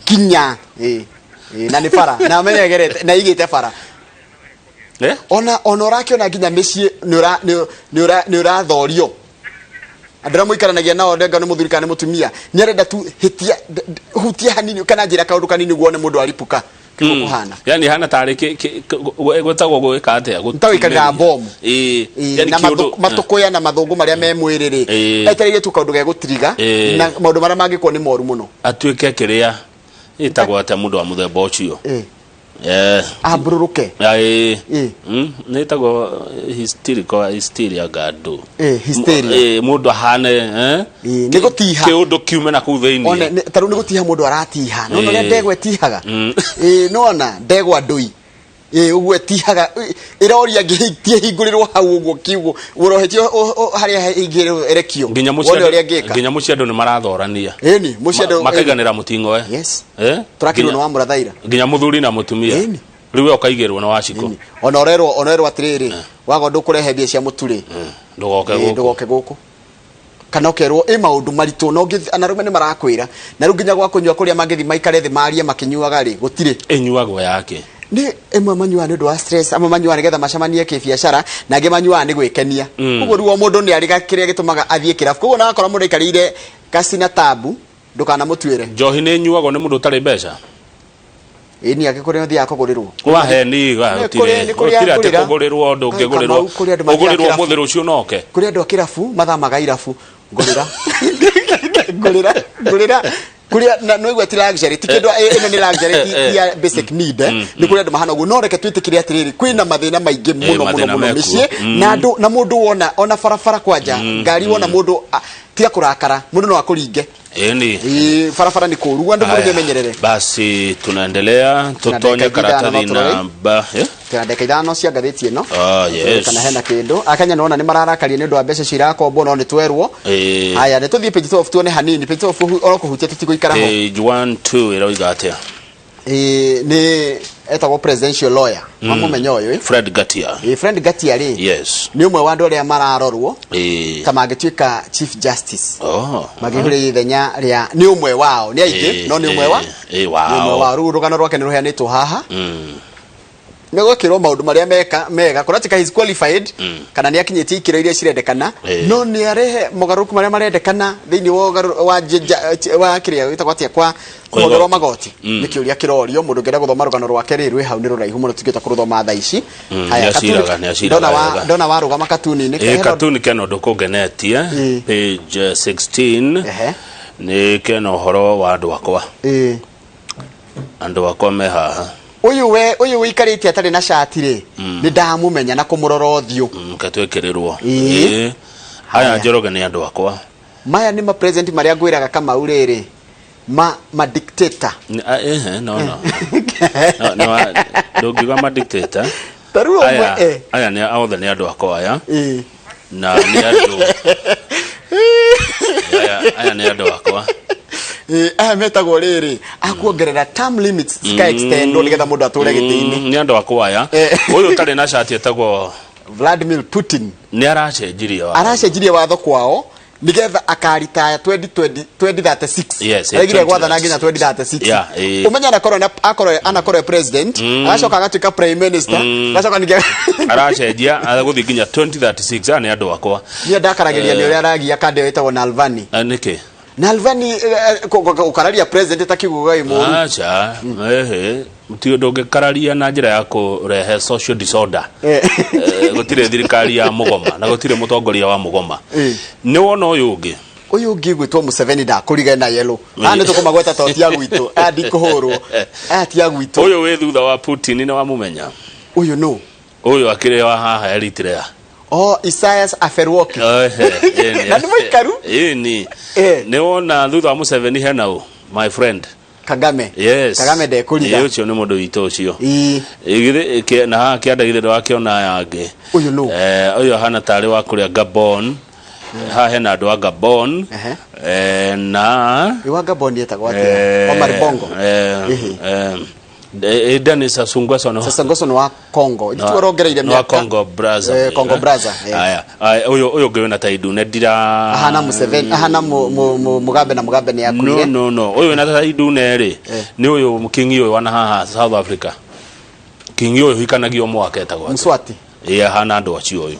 kinya. Ĩ, ĩ, na nĩ bara na menye ĩgerete na igĩte bara. Ona ũrakĩona nginya mĩciĩ nĩ ũrathorio andũ arĩa mũikaranagia nao ndenga nĩ mũthuri kana nĩ mũtumia nĩ arenda tu hĩtia hutia hanini kana njĩra kaũndũ kanini ũguo one mũndũ aripũka kĩguo kũhana. Yani hana tarĩ gwĩtagwo gwĩka atĩa? Nĩ ta gũikarĩra bomu. Ĩĩ. Na matũkũya na mathũngũ marĩa me mwĩrĩ rĩ, etereire tu kaũndũ gegũtiriga na maũndũ marĩa mangĩkwo nĩ moru mũno. Atuĩke kĩrĩa ĩtagwo atĩa mũndũ wa mũthemba ũcio? Ambũrũrũke. Ĩĩ. Nĩ ĩtagwo hysterical, hysteria gado. Hysteria. Mũndũ ahane Nĩ gũtiha. Kĩũndũ kiume na kũu thĩinĩ. One, ta rĩu nĩ gũtiha mũndũ aratiha. Nĩwona ũrĩa ndegwa ĩtihaga? Nĩwona ndegwa ndũi. Ũguo ĩtihaga, ĩroria ngĩtie hingũrĩrwo hau ũguo kiugo. Ũrohetio harĩa hingĩrĩrwo ĩrekio. Nginya Wone ũrĩa ngĩka. Nginya mũciĩ andũ nĩ marathorania. Ĩni, mũciĩ andũ- Makaiganĩra mũting'oe. Yes. Tũrakĩrwo nĩ wa mũrathaira. Nginya mũthuri na mũtumia. Rĩu we ũkaigĩrwo na wacikũ. Ona ũrerwo atĩrĩrĩ, waga ũndũ ũkũrehe mbia cia mũtu rĩ, Ndũgoke gũkũ. Ndũgoke gũkũ. Kana ũkerwo ĩ maũndũ maritũ no anarume nĩ marakwĩra. Na rĩu nginya gwa kũnyua kũrĩa mangĩthiĩ maikare thĩ marie makĩnyuaga rĩ, gũtirĩ. Ĩnyuagwo yake. Nĩ ĩmwe manyuaga nĩ ũndũ wa stress, amwe manyuaga nĩgetha macemanie kĩbiacara, na angĩ manyuaga nĩ gwĩkenia. Koguo rĩu o mũndũ nĩ arĩ kĩrĩa gĩtũmaga athiĩ kĩrabu. Koguo na wakora mũndũ aikarĩire kacina tabu, Ndũkanamũtuĩre. Njohi nĩ ĩnyuagwo nĩ mũndũ ũtarĩ mbeca. Ĩni angĩkorwo nĩ ũthiaga kũgũrĩrwo. Waheni Nĩ kũrĩ- nĩ kũrĩ gũtirĩ atĩ ngũrĩra. kũgũrĩrwo ndũngĩgũrĩrwo. Kamau, kũrĩ andũ mathiaga Ũgũrĩrwo kĩrabu. ũmũthĩ rũciũ noke. Kũrĩ andũ a kĩrabu mathamaga irabu. Ngũrĩra. Ngũrĩra. Ngũrĩra. Kũrĩa na no igua ti luxury ti kĩndũ ĩno nĩ luxury ti ya basic need nĩ kũrĩ andũ mahana ũguo no reke twĩtĩkĩre atĩrĩrĩ kwĩna mathĩna maingĩ mũno mũno mathĩna mũno mekuo. mĩciĩ na andũ na mũndũ wona ona barabara kwanja ngari wona mũndũ tiga kũrakara mũndũ no akũringe. Ĩni. Ĩĩ, barabara nĩ kũru andũ mũndũ Haya, memenyerere. Basi tunaendelea tutonye dakika ithano karatathi no tũrore. namba eh? Twĩna ndagĩka ithano cia ngathĩti ĩno. Ah, yes. Kana hena kĩndũ akenya nona nĩ mararakaria nĩ ũndũ wa mbeca cirakombwo no nĩ twerwo. Haya nĩ tũthiĩ page 12 tuone hanini page 12 oro kũhutia tũtigũikara ho. Page 1 2 ĩroiga atĩa? Ĩĩ, nĩ etagwo presidential lawyer. Wamũmenya ũyũ ĩ? Fred Gatia. Ĩĩ, Fred Ngatia rĩ Yes. nĩ ũmwe wa andũ arĩa mararorwo ta mangĩtuĩka chief justice. Oh. Makĩhũrĩria ithenya rĩa nĩ ũmwe wao nĩ aingĩ no nĩ ũmwe wa nĩ ũmwe wao rĩu rũgano rwake nĩ rũheanĩtwo haha. Nĩ gwakĩrwo maũndũ marĩa meka mega kũratuĩka he's qualified kana nĩ akinyĩtie ikĩro iria cirendekana no nĩ arehe mogarũrũku marĩa marendekana thĩinĩ wa wa wa kĩrĩa gĩtagwo atĩa kwa Kwa rũhonge rwa igoti. magoti. Nĩ kĩũria kĩrorio mũndũ ũngĩenda gũthoma rũgano rwake rĩ rwĩ hau nĩ rũraihu mũno tũngĩhota kũrũthoma thaa ici. Haya, Nĩ aciraga, nĩ aciraga ndona wa wega. ndona warũgama katuni-inĩ. Katuni kena ũndũ kũngenetie page 16 nĩ kena ũhoro wa andũ akwa. Andũ akwa me haha. Ũyũ we ũyũ ũikarĩte atarĩ na cati rĩ nĩ ndamũmenya na kũmũrora ũthiũ. Ketwĩkĩrĩrwo. Aya Njoroge nĩ andũ akwa. Maya nĩ ma president marĩa ngwĩraga Kamau rĩrĩ ma ma dictator. Ehe, no no no no ndũngiuga ma dictator. Ta rĩu ũmwe, Aya aya nĩ othe nĩ andũ akwa aya. Na nĩ andũ aya nĩ andũ akwa. Aya metagwo rĩrĩ akuongerera term limits cika extendwo nĩgetha mũndũ atũre gĩtĩ-inĩ. Nĩ andũ akwa aya. Ũyũ ũtarĩ na cati etagwo Vladimir Putin. Nĩ aracenjirie watho. Aracenjirie watho kwao nigetha akaritaya 2020 2036. Yes, Aregire gwathana nginya 2036. Yeah, Umenya anakorwo na akorwo anakorwo e president agacoka agatuĩka prime minister agacoka ningĩ Aracenjia agũthiĩ nginya 2036. Aya nĩ andũ akwa. Niĩ ndakaragĩria nĩ ũrĩa aragia kanda ĩyo ĩtagwo Nalvani. Nĩkĩ? Nalvani gũkararia president ta kiugo gĩ mũru. Aca, ehe, ti ndũngĩkararia na njĩra ya kũrehe social disorder. Gũtirĩ thirikari ya mũgoma na gũtirĩ mũtongoria wa mũgoma. Nĩ wona ũyũ ũngĩ? Ũyũ ũngĩ gwĩtwo Museveni ndakũriga na yellow. Haha nĩ tũkũmagweta to ti a gwitũ. Aya ndikũhũrwo. Aya ti a gwitũ. Ũyũ wĩ thutha wa Putin nĩ wamũmenya? Ũyũ nũ? Ũyũ akĩrĩ wa haha Eritrea. Oh, Isaias Afwerki. Ehe, Na nĩ mũikaru? Ĩni. Nĩ wona thutha wa Museveni hena ũ? My friend. Kagame. Yes. Kagame ndekũriga. Ĩ, ũcio nĩ mũndũ witũ ũcio. Githĩ na haha kĩanda githĩ ndwakĩona aya angĩ. Ũyũ nũ? Ũyũ ahana tarĩ wa kũrĩa Gabon. Haha hena andũ a Gabon. Na Ĩ wa Gabon etagwo atĩa? Omar Bongo. Denis Sassou Nguesso no. Sassou Nguesso nĩ wa Congo. No- Nĩ orongereire nĩ wa mĩaka. Congo Brazzaville. Congo Brazza. Aya, aya, ũyũ ũyũ ũngĩ wĩna tai ndune ndira Ahana Museveni, ahana Mugabe na Mugabe nĩ akuire. No no no, ũyũ wĩna tai ndune rĩ nĩ ũyũ kingi ũyũ wana haha South Africa. Kingi ũyũ hikanagio mwaka etagwo atĩa? Mswati. Ĩ ahana andũ acio ũyũ.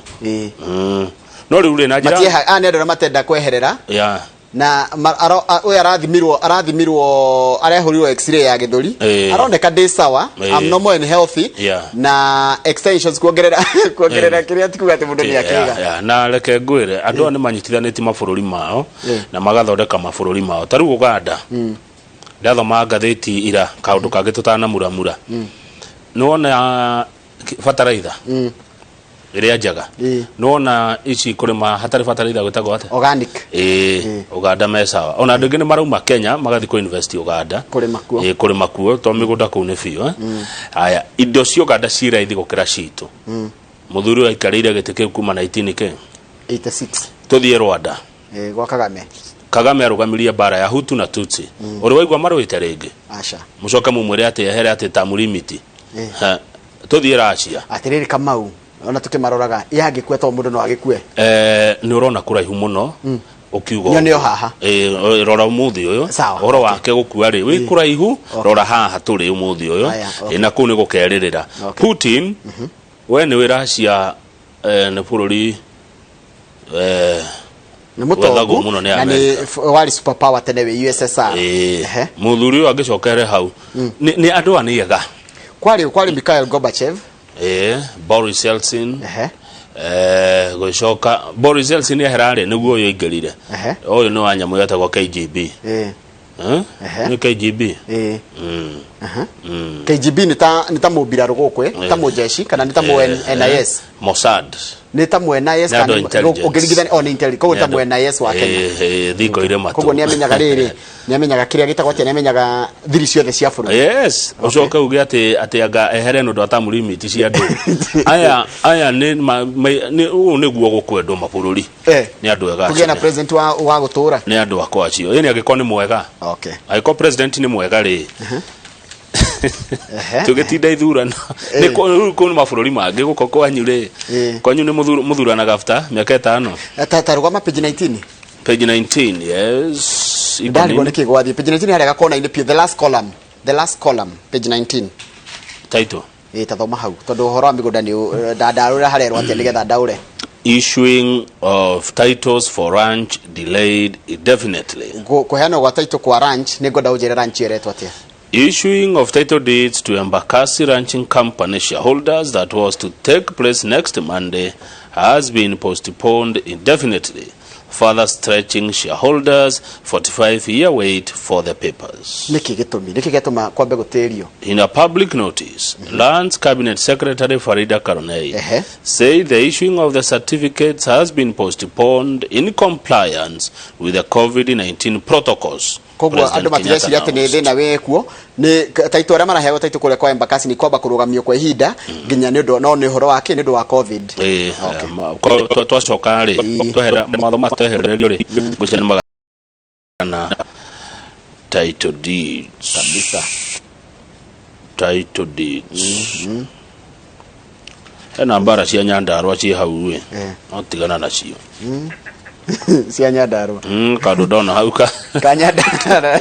No rĩu rĩ na njĩra Matieha, aya nĩ andũ arĩa matenda kweherera. Ya. Na ũyũ arathimirwo arathimirwo arehũrirwo x-ray ya gĩthũri. Aroneka ndĩ sawa. I'm normal and healthy. Na extensions kuongerera kuongerera kĩrĩa ti kuga atĩ mũndũ nĩ akĩga. Yeah, na reke ngwĩre andũ aya nĩ manyitithanĩtie mabũrũri mao na magathondeka mabũrũri mao ta rĩu Uganda ndathoma ngathĩti ira kaũndũ kangĩ tũtanamuramura nĩ wona bataraitha ĩrĩa njega nĩ wona ici kũrĩma hatarĩ bataraitha gwĩtagwo atĩa? Organic. Ĩĩ, Uganda me sawa ona andũ aingĩ nĩ marauma Kenya magathiĩ kũ invest Uganda kũrĩma kuo. Ĩĩ, kũrĩma kuo tondũ mĩgũnda kũu nĩ biũ eh. Haya indo cia Uganda ciĩ raithi gũkĩra citũ. Mũthuri ũyũ aikarĩire gĩtĩ kĩu kuma 19 kĩ 86. Tũthiĩ Rwanda. Gwa Kagame. Kagame arũgamirie mbara ya Hutu na Tutsi. Ũrĩ waigua marũĩte rĩngĩ? Aca. Mũcoke mumwĩre atĩ ehere atĩ tamurimiti. Ha, tũthiĩ Russia. Atĩrĩrĩ Kamau, ona tũkĩmaroraga yangĩkua to mũndũ no agĩkue. Nĩ ũrona kũraihu mũno ũkiuga Nyone o ũguo. haha. Rora ũmũthĩ ũyũ Sawa, ũhoro wake gũkua rĩ wĩ kũraihu rora haha tũrĩ ũmũthĩ ũyũ. Aya, okay. Na kũu nĩ gũkerĩrĩra. Putin we nĩ wĩ Russia nĩ bũrũri Nĩ mũtongu Wethagwo mũno nĩ na nĩ Amerika. warĩ super power tene wĩ USSR. Ĩĩ. Ehe. Mũthuri ũyũ angĩcokere hau nĩ andũ aya nĩ ega. Kwarĩ Mikhail Gorbachev. Ĩĩ, Boris Yeltsin. Gũcoka Boris Yeltsin ehera-rĩ, nĩguo ũyũ aingĩrire. Ũyũ nĩ wa nyamũ yetagwo KGB. Eh? Nĩ KGB? Ĩĩ. KGB nĩ ta mũmbirarũ gũkũ, ta mũjeshi kana nĩ ta mũ NIS. Mossad. Nĩ ta mũ NIS Nĩ kana andũ intelligence. ũngĩringithania, oh, nĩ intelligence, koguo Nĩ ta mũ andũ- NIS wa Kenya. Thingo irĩ matũ. Koguo nĩ amenyaga rĩrĩ, nĩ amenyaga kĩrĩa gĩtagwo atĩa, nĩ amenyaga thiri ciothe cia bũrũri. Yes, ucoke uge atĩ anga ehere nĩ ũndũ wa term limit cia andũ. Aya nĩ nĩ ũũ nĩguo gũkwendwo mabũrũri. Nĩ andũ ega. Kũgĩa na acio. president wa gũtũra. Nĩ andũ akwa acio. Ĩni angĩkorwo nĩ mwega. Okay. Angĩkorwo president nĩ mwega rĩ. Tũgĩtinda ithurano. Nĩ rĩu kũu nĩ mabũrũri mangĩ gũkũ kwanyu rĩ. Kwanyu nĩ mũthuranaga after mĩaka 5. Ta rũgama page 19. Page 19, yes. Iko Ndarigwo nini? nĩkĩ gwathiĩ page 19 harĩa gakona-inĩ piũ, the last column, the last column, page 19. Title. Ĩĩ, ta thoma hau tondũ ũhoro wa mĩgũnda nĩ ndandarũra harerwo atĩa nĩgetha ndaũre. Issuing of titles for ranch delayed indefinitely. Kũheanwo gwa title kwa ranch, nĩ ngwenda ũnjĩre ranch ĩyo ĩretwo atĩa. Issuing of title deeds to Embakasi Ranching Company shareholders that was to take place next Monday has been postponed indefinitely, further stretching shareholders' 45-year wait for the papers. Nĩkĩ gĩtũmi? Nĩkĩ gĩatũma kwambe gũtĩrio? In a public notice, Lands Cabinet Secretary Farida Karonei said the issuing of the certificates has been postponed in compliance with the COVID-19 protocols. Koguo President andũ matireciria Kenyatta atĩ nĩ thĩna wĩ kuo, nĩ taitũ arĩa maraheagwo taitũ kũrĩa kwa Embakasi nĩ kwamba kũrũgamio kwa ihinda nginya nĩ ũndũ, no nĩ ũhoro wa kĩ, nĩ ũndũ wa COVID. Ĩĩ, twacoka rĩ, twehera mawatho ma twehererio rĩ, ngwĩciria nĩ magana title deeds kabisa, title deeds. Hena mbara cia Nyandarua ciĩ hau ĩ, no tigana nacio. Cia Nyandarua. Kandũ ndona hau ka Ka Nyandarua.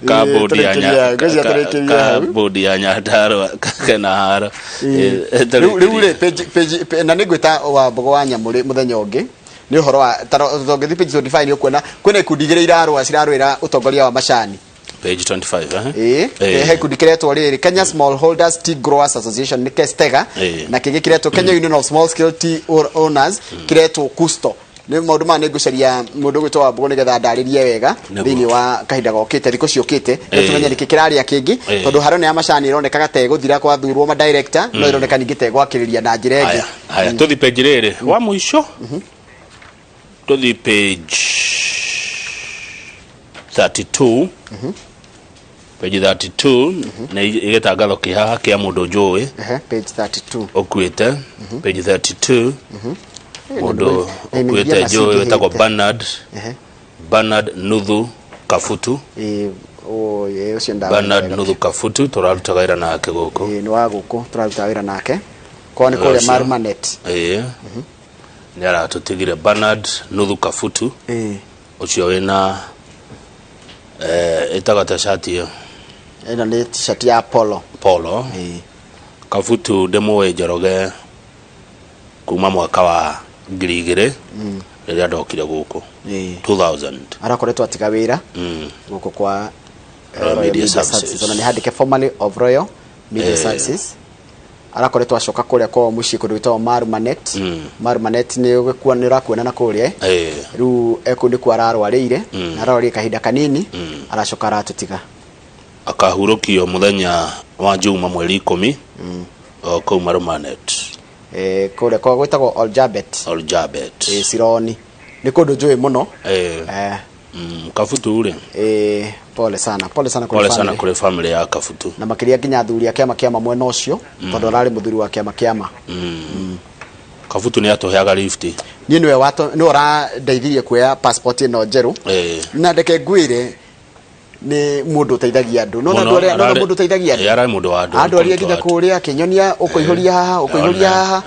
Ka bodi ya Ngwĩciria tũrĩkĩrie ka hau. bodi ya Nyandarua kena haro. Rĩu rĩ page na nĩ ngwĩta wa mbogo wa nyamũ rĩ mũthenya ũngĩ nĩ ũhoro wa tondũ ũngĩthiĩ page 25 nĩ ũkuona kwĩna ikundi igĩrĩ irarũa, cirarũĩra ũtongoria wa macani. Page 25, eh? Ĩĩ. He gĩkundi kĩretwo rĩrĩ Kenya Smallholders Tea Growers Association, nĩ Kestega, na kĩngĩ kĩretwo Kenya Union of Small Scale Tea Owners, kĩretwo Kusto. Nĩ maũndũ maya nĩ ngũcaria mũndũ ũgwĩtwo Wambũgũ nĩgetha ndarĩrie wega thĩinĩ wa kahinda gokĩte, thikũ ciũkĩte, nĩguo tũmenye nĩkĩ kĩrarĩa kĩngĩ, tondũ haro nĩ ya macani ĩronekaga ta ĩgũthira kwathurwo ma director, no ĩroneka ningĩ ta ĩgwakĩrĩria na njĩra ĩngĩ. Haya, haya, tũthi page rĩrĩ wa mũico, tũthi page 32. Page 32 nĩ gĩtangatho kĩ haha kĩa mũndũ njũĩ Page 32. ũkuĩte. Page 32, mũndũ Nĩ ũkuĩte njũĩ wĩtagwo macingĩhĩte. Bernard, Bernard Nuthu Kabutu. Ĩĩ, ũcio ndawa. Bernard Nuthu Kabutu tũrarutaga wĩra nake gũkũ. Ĩĩ, nĩ wa gũkũ tũraruta wĩra nake kwao nĩ kũrĩa Ũcio. Marumanet. Ĩĩ, nĩ aratũtigire Bernard Nuthu Kabutu. Ũcio wĩna ĩtaga ta shati ĩyo. Ĩno nĩ t-shirt ya polo. Polo. Kabutu ndĩmũĩ Njoroge kuma mwaka wa 2000 rĩrĩa ndokire gũkũ, 2000. Arakoretwo atiga wĩra gũkũ kwa Royal Media Services. Ona nĩ handĩke formerly of Royal Media Services. Arakoretwo acoka kũrĩa kwao mũciĩ kũndũ gwĩtagwo Marumanet. Marumanet nĩ ũgĩkuona, nĩ ũrakuona na kũrĩa. Rĩu ekũu nĩkuo ararwarĩire, na ararwarire kahinda kanini, aracoka aratũtiga. Akahurũkio mũthenya wa Juma mweri 10 o kũu Marumanet. Kũrĩa kwa gwĩtagwo Oljabet. Oljabet. Sironi nĩ kũndũ njũĩ mũno. Kabutu rĩ. Pole sana, pole sana kũrĩ Pole sana family. kũrĩ family ya Kabutu. Na makĩria nginya athuri a kĩama kĩama mwena ũcio, tondũ ararĩ mũthuri wa kĩama kĩama. Kabutu nĩ atũheaga lift. Niĩ nĩwe nĩwe ũrandeithirie kuoya passport ĩno njerũ. Na ndeke ngwĩre nĩ mũndũ ũteithagia andũ. Nona Mũno, andũ arĩa, nona mũndũ ũteithagia andũ. Ararĩ mũndũ wa andũ. Andũ arĩa nginya kũrĩa akĩnyonia ũkũihũria haha, ũkũihũria haha,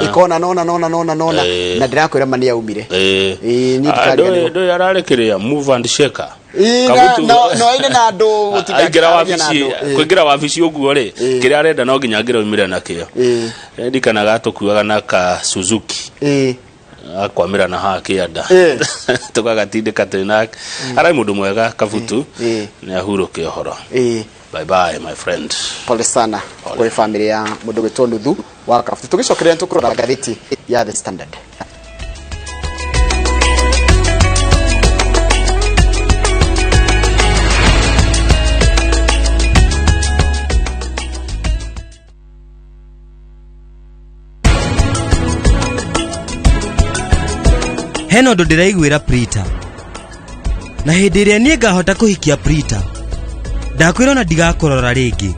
ĩkona nona nona nona nona, na ndĩrakwĩra ma nĩ aumire. Ĩĩ, niĩ ndikariganĩrwo. Ndũĩ ararĩ kĩrĩa move and shaker. Ĩĩ, Kabutu- no aine na andũ gũtinda Aingĩra akĩaria na wabici andũ. Kũingĩra wabici ũguo rĩ, kĩrĩa arenda no nginya angĩraumire nakĩo. Ndikanaga atũkuaga na ka Suzuki. Akwamĩra na haha kĩanda. Tũgagatindĩka twĩ nake. Ararĩ mũndũ mwega Kabutu. Nĩ ahurũke ũhoro. Bye bye my friend. Pole sana kũrĩ famĩlĩ ya mũndũ gwĩtwo Nuthu wa Kabutu. Tũgĩcokereria tũkũrora ngathĩti ya The Standard. Hena ũndũ ndĩraiguĩra Prita, na hĩndĩ ĩrĩa niĩ ngahota kũhikia Prita, ndakwĩra ona ndigakũrora rĩngĩ.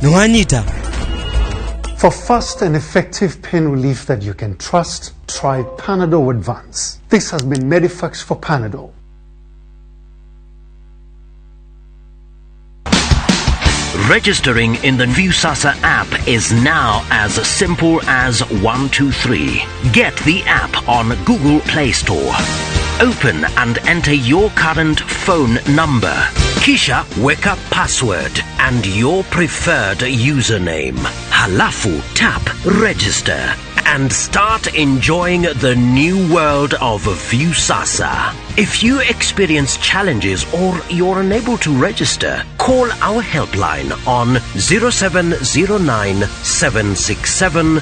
Nĩ wanyita? For fast and effective pain relief that you can trust, try Panadol Advance. This has been Medifax for Panadol. Registering in the Viusasa app is now as simple as 1, 2, 3. Get the app on Google Play Store. Open and enter your current phone number. Kisha weka password and your preferred username. Halafu tap register and start enjoying the new world of Viusasa. If you experience challenges or you're unable to register, call our helpline on 0709 767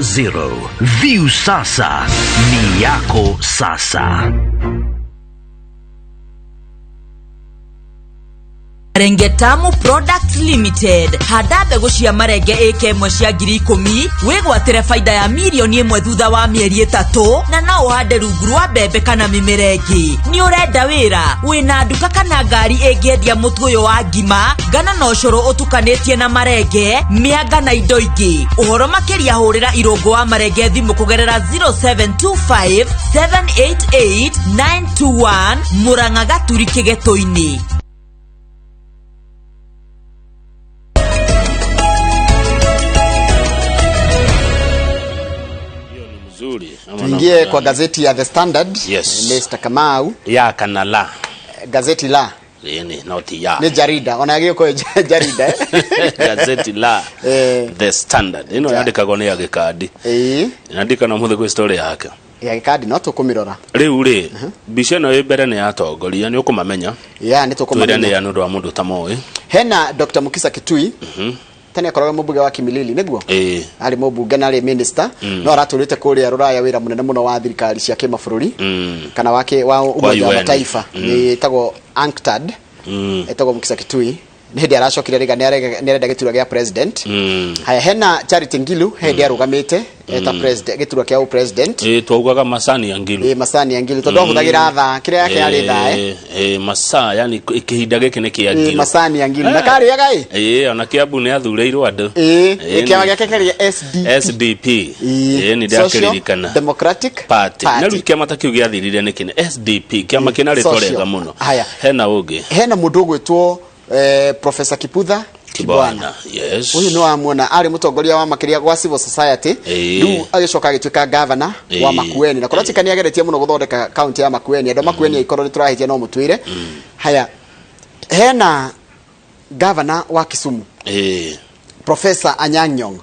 000. Viusasa, ni yako sasa. Marenge Tamu Products Limited. Handa mbegũ cia marenge ĩka ĩmwe cia 10,000, wĩgwatĩre baida ya 1,000,000 thutha wa mĩeri 3, na no ũhande rungu rwa mbembe kana mĩmera ĩngĩ. Nĩ ũrenda wĩra? Wĩna nduka kana ngari ĩngĩendia mũtu ũyũ wa ngima, ngano na ũcũrũ ũtukanĩtie na marenge, mĩanga na indo ingĩ. Ũhoro makĩria hũrĩra Irũngũ wa Marenge thimũ kũgerera 0725 788 921, Mũrang'a Gaturi Kĩgetũ-inĩ. Mzuri. Ama Tuingie namna kwa gani? gazeti ya The Standard. Yes. Mr. Kamau. Ya kana la. Gazeti la. Lini, not ya. Ni jarida. Ona gĩũkũ jarida, eh? Gazeti la The Standard. Ĩno yandĩkagwo nĩ ya gĩkandi. Yandĩka na mũthĩ kwĩ story yake. Ya gĩkandi no tũkũmĩrora. Rĩu rĩ, mbica ĩno ĩ mbere nĩ ya atongoria, nĩ ũkũmamenya. Ya, nĩ Twĩre tũkũmamenya. nĩ ya nĩ ũndũ wa mũndũ ũtamoĩ. Hena Dr. Mukisa Kitui. Tene akoragwo mũmbunge wa Kimilili, nĩguo? Ĩĩ. Arĩ mũmbunge na arĩ minister. No aratũrĩte kũrĩa Rũraya wĩra mũnene mũno wa thirikari cia kĩmabũrũri. Kana wa wa Umoja wa UN. Mataifa. Nĩ ĩtagwo UNCTAD. Ĩtagwo Mukisa Kitui. Nĩ hĩndĩ aracokire rĩga nĩ arenda gĩturwa gĩa president. Haya, hena Charity Ngilu, he hĩndĩ arũgamĩte eta president, gĩturwa kĩa president. Ĩĩ, twaugaga Masani ya Ngilu. Ĩĩ, Masani ya Ngilu tondũ ahũthagĩra thaa, kĩrĩa yake yarĩ thaa, eh. Ĩĩ, masaa, yani kĩhinda gĩkĩ nĩ kĩa Ĩĩ, Ngilu. Masani ya Ngilu. Na karĩaga ĩ? Ĩĩ, ona Kiambu nĩ athurĩirwo andũ. Ĩĩ, Ĩĩ, kĩama gĩake kĩarĩ SD. SDP. Ĩĩ, nĩ Social ndakĩririkana. Democratic Party. Party. Na rĩu kĩama ta kĩu gĩathirire nĩkĩ? Nĩ SDP, kĩama kĩna rĩtwa Social. rĩega mũno. Haya. Hena ũngĩ. Hena mũndũ ũgwĩtwo Professor Kiputha Kibwana. Yes. Ũyũ nĩ wamuona arĩ mũtongoria wa makĩria gwa civil society. Rĩu agĩcoka agĩtuĩka governor wa Makueni, na kũratuĩka nĩ ageretie mũno gũthondeka kaunti ya Makueni. Andũ a Makueni aikorwo nĩ tũrahĩtia no mũtwĩre. Haya, hena governor wa Kisumu, Professor Anyang' Nyong'o.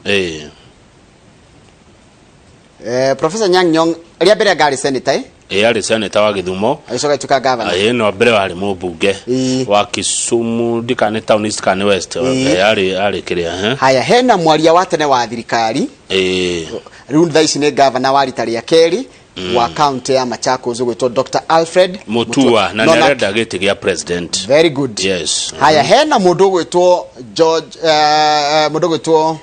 Professor Anyang' Nyong'o rĩa mbere anga arĩ senator, eh? Ĩĩ, arĩ senator wa Gĩthumo. Agĩcoka agĩtuĩka governor. Ĩĩ, no mbere warĩ mũmbunge wa Kisumu, ndikana nĩ town east kana nĩ west. Arĩ kĩrĩa, eh? Haya, hena mwaria wa tene wa thirikari, rĩu thaa ici nĩ governor wa rita rĩa kerĩ wa county ya Machakos, ũgwĩtwo Dr. Alfred Mutua, na No, nĩ arenda gĩtĩ gĩa president. Very good. Yes. Haya, hena mũndũ ũgwĩtwo George, mũndũ ũgwĩtwo,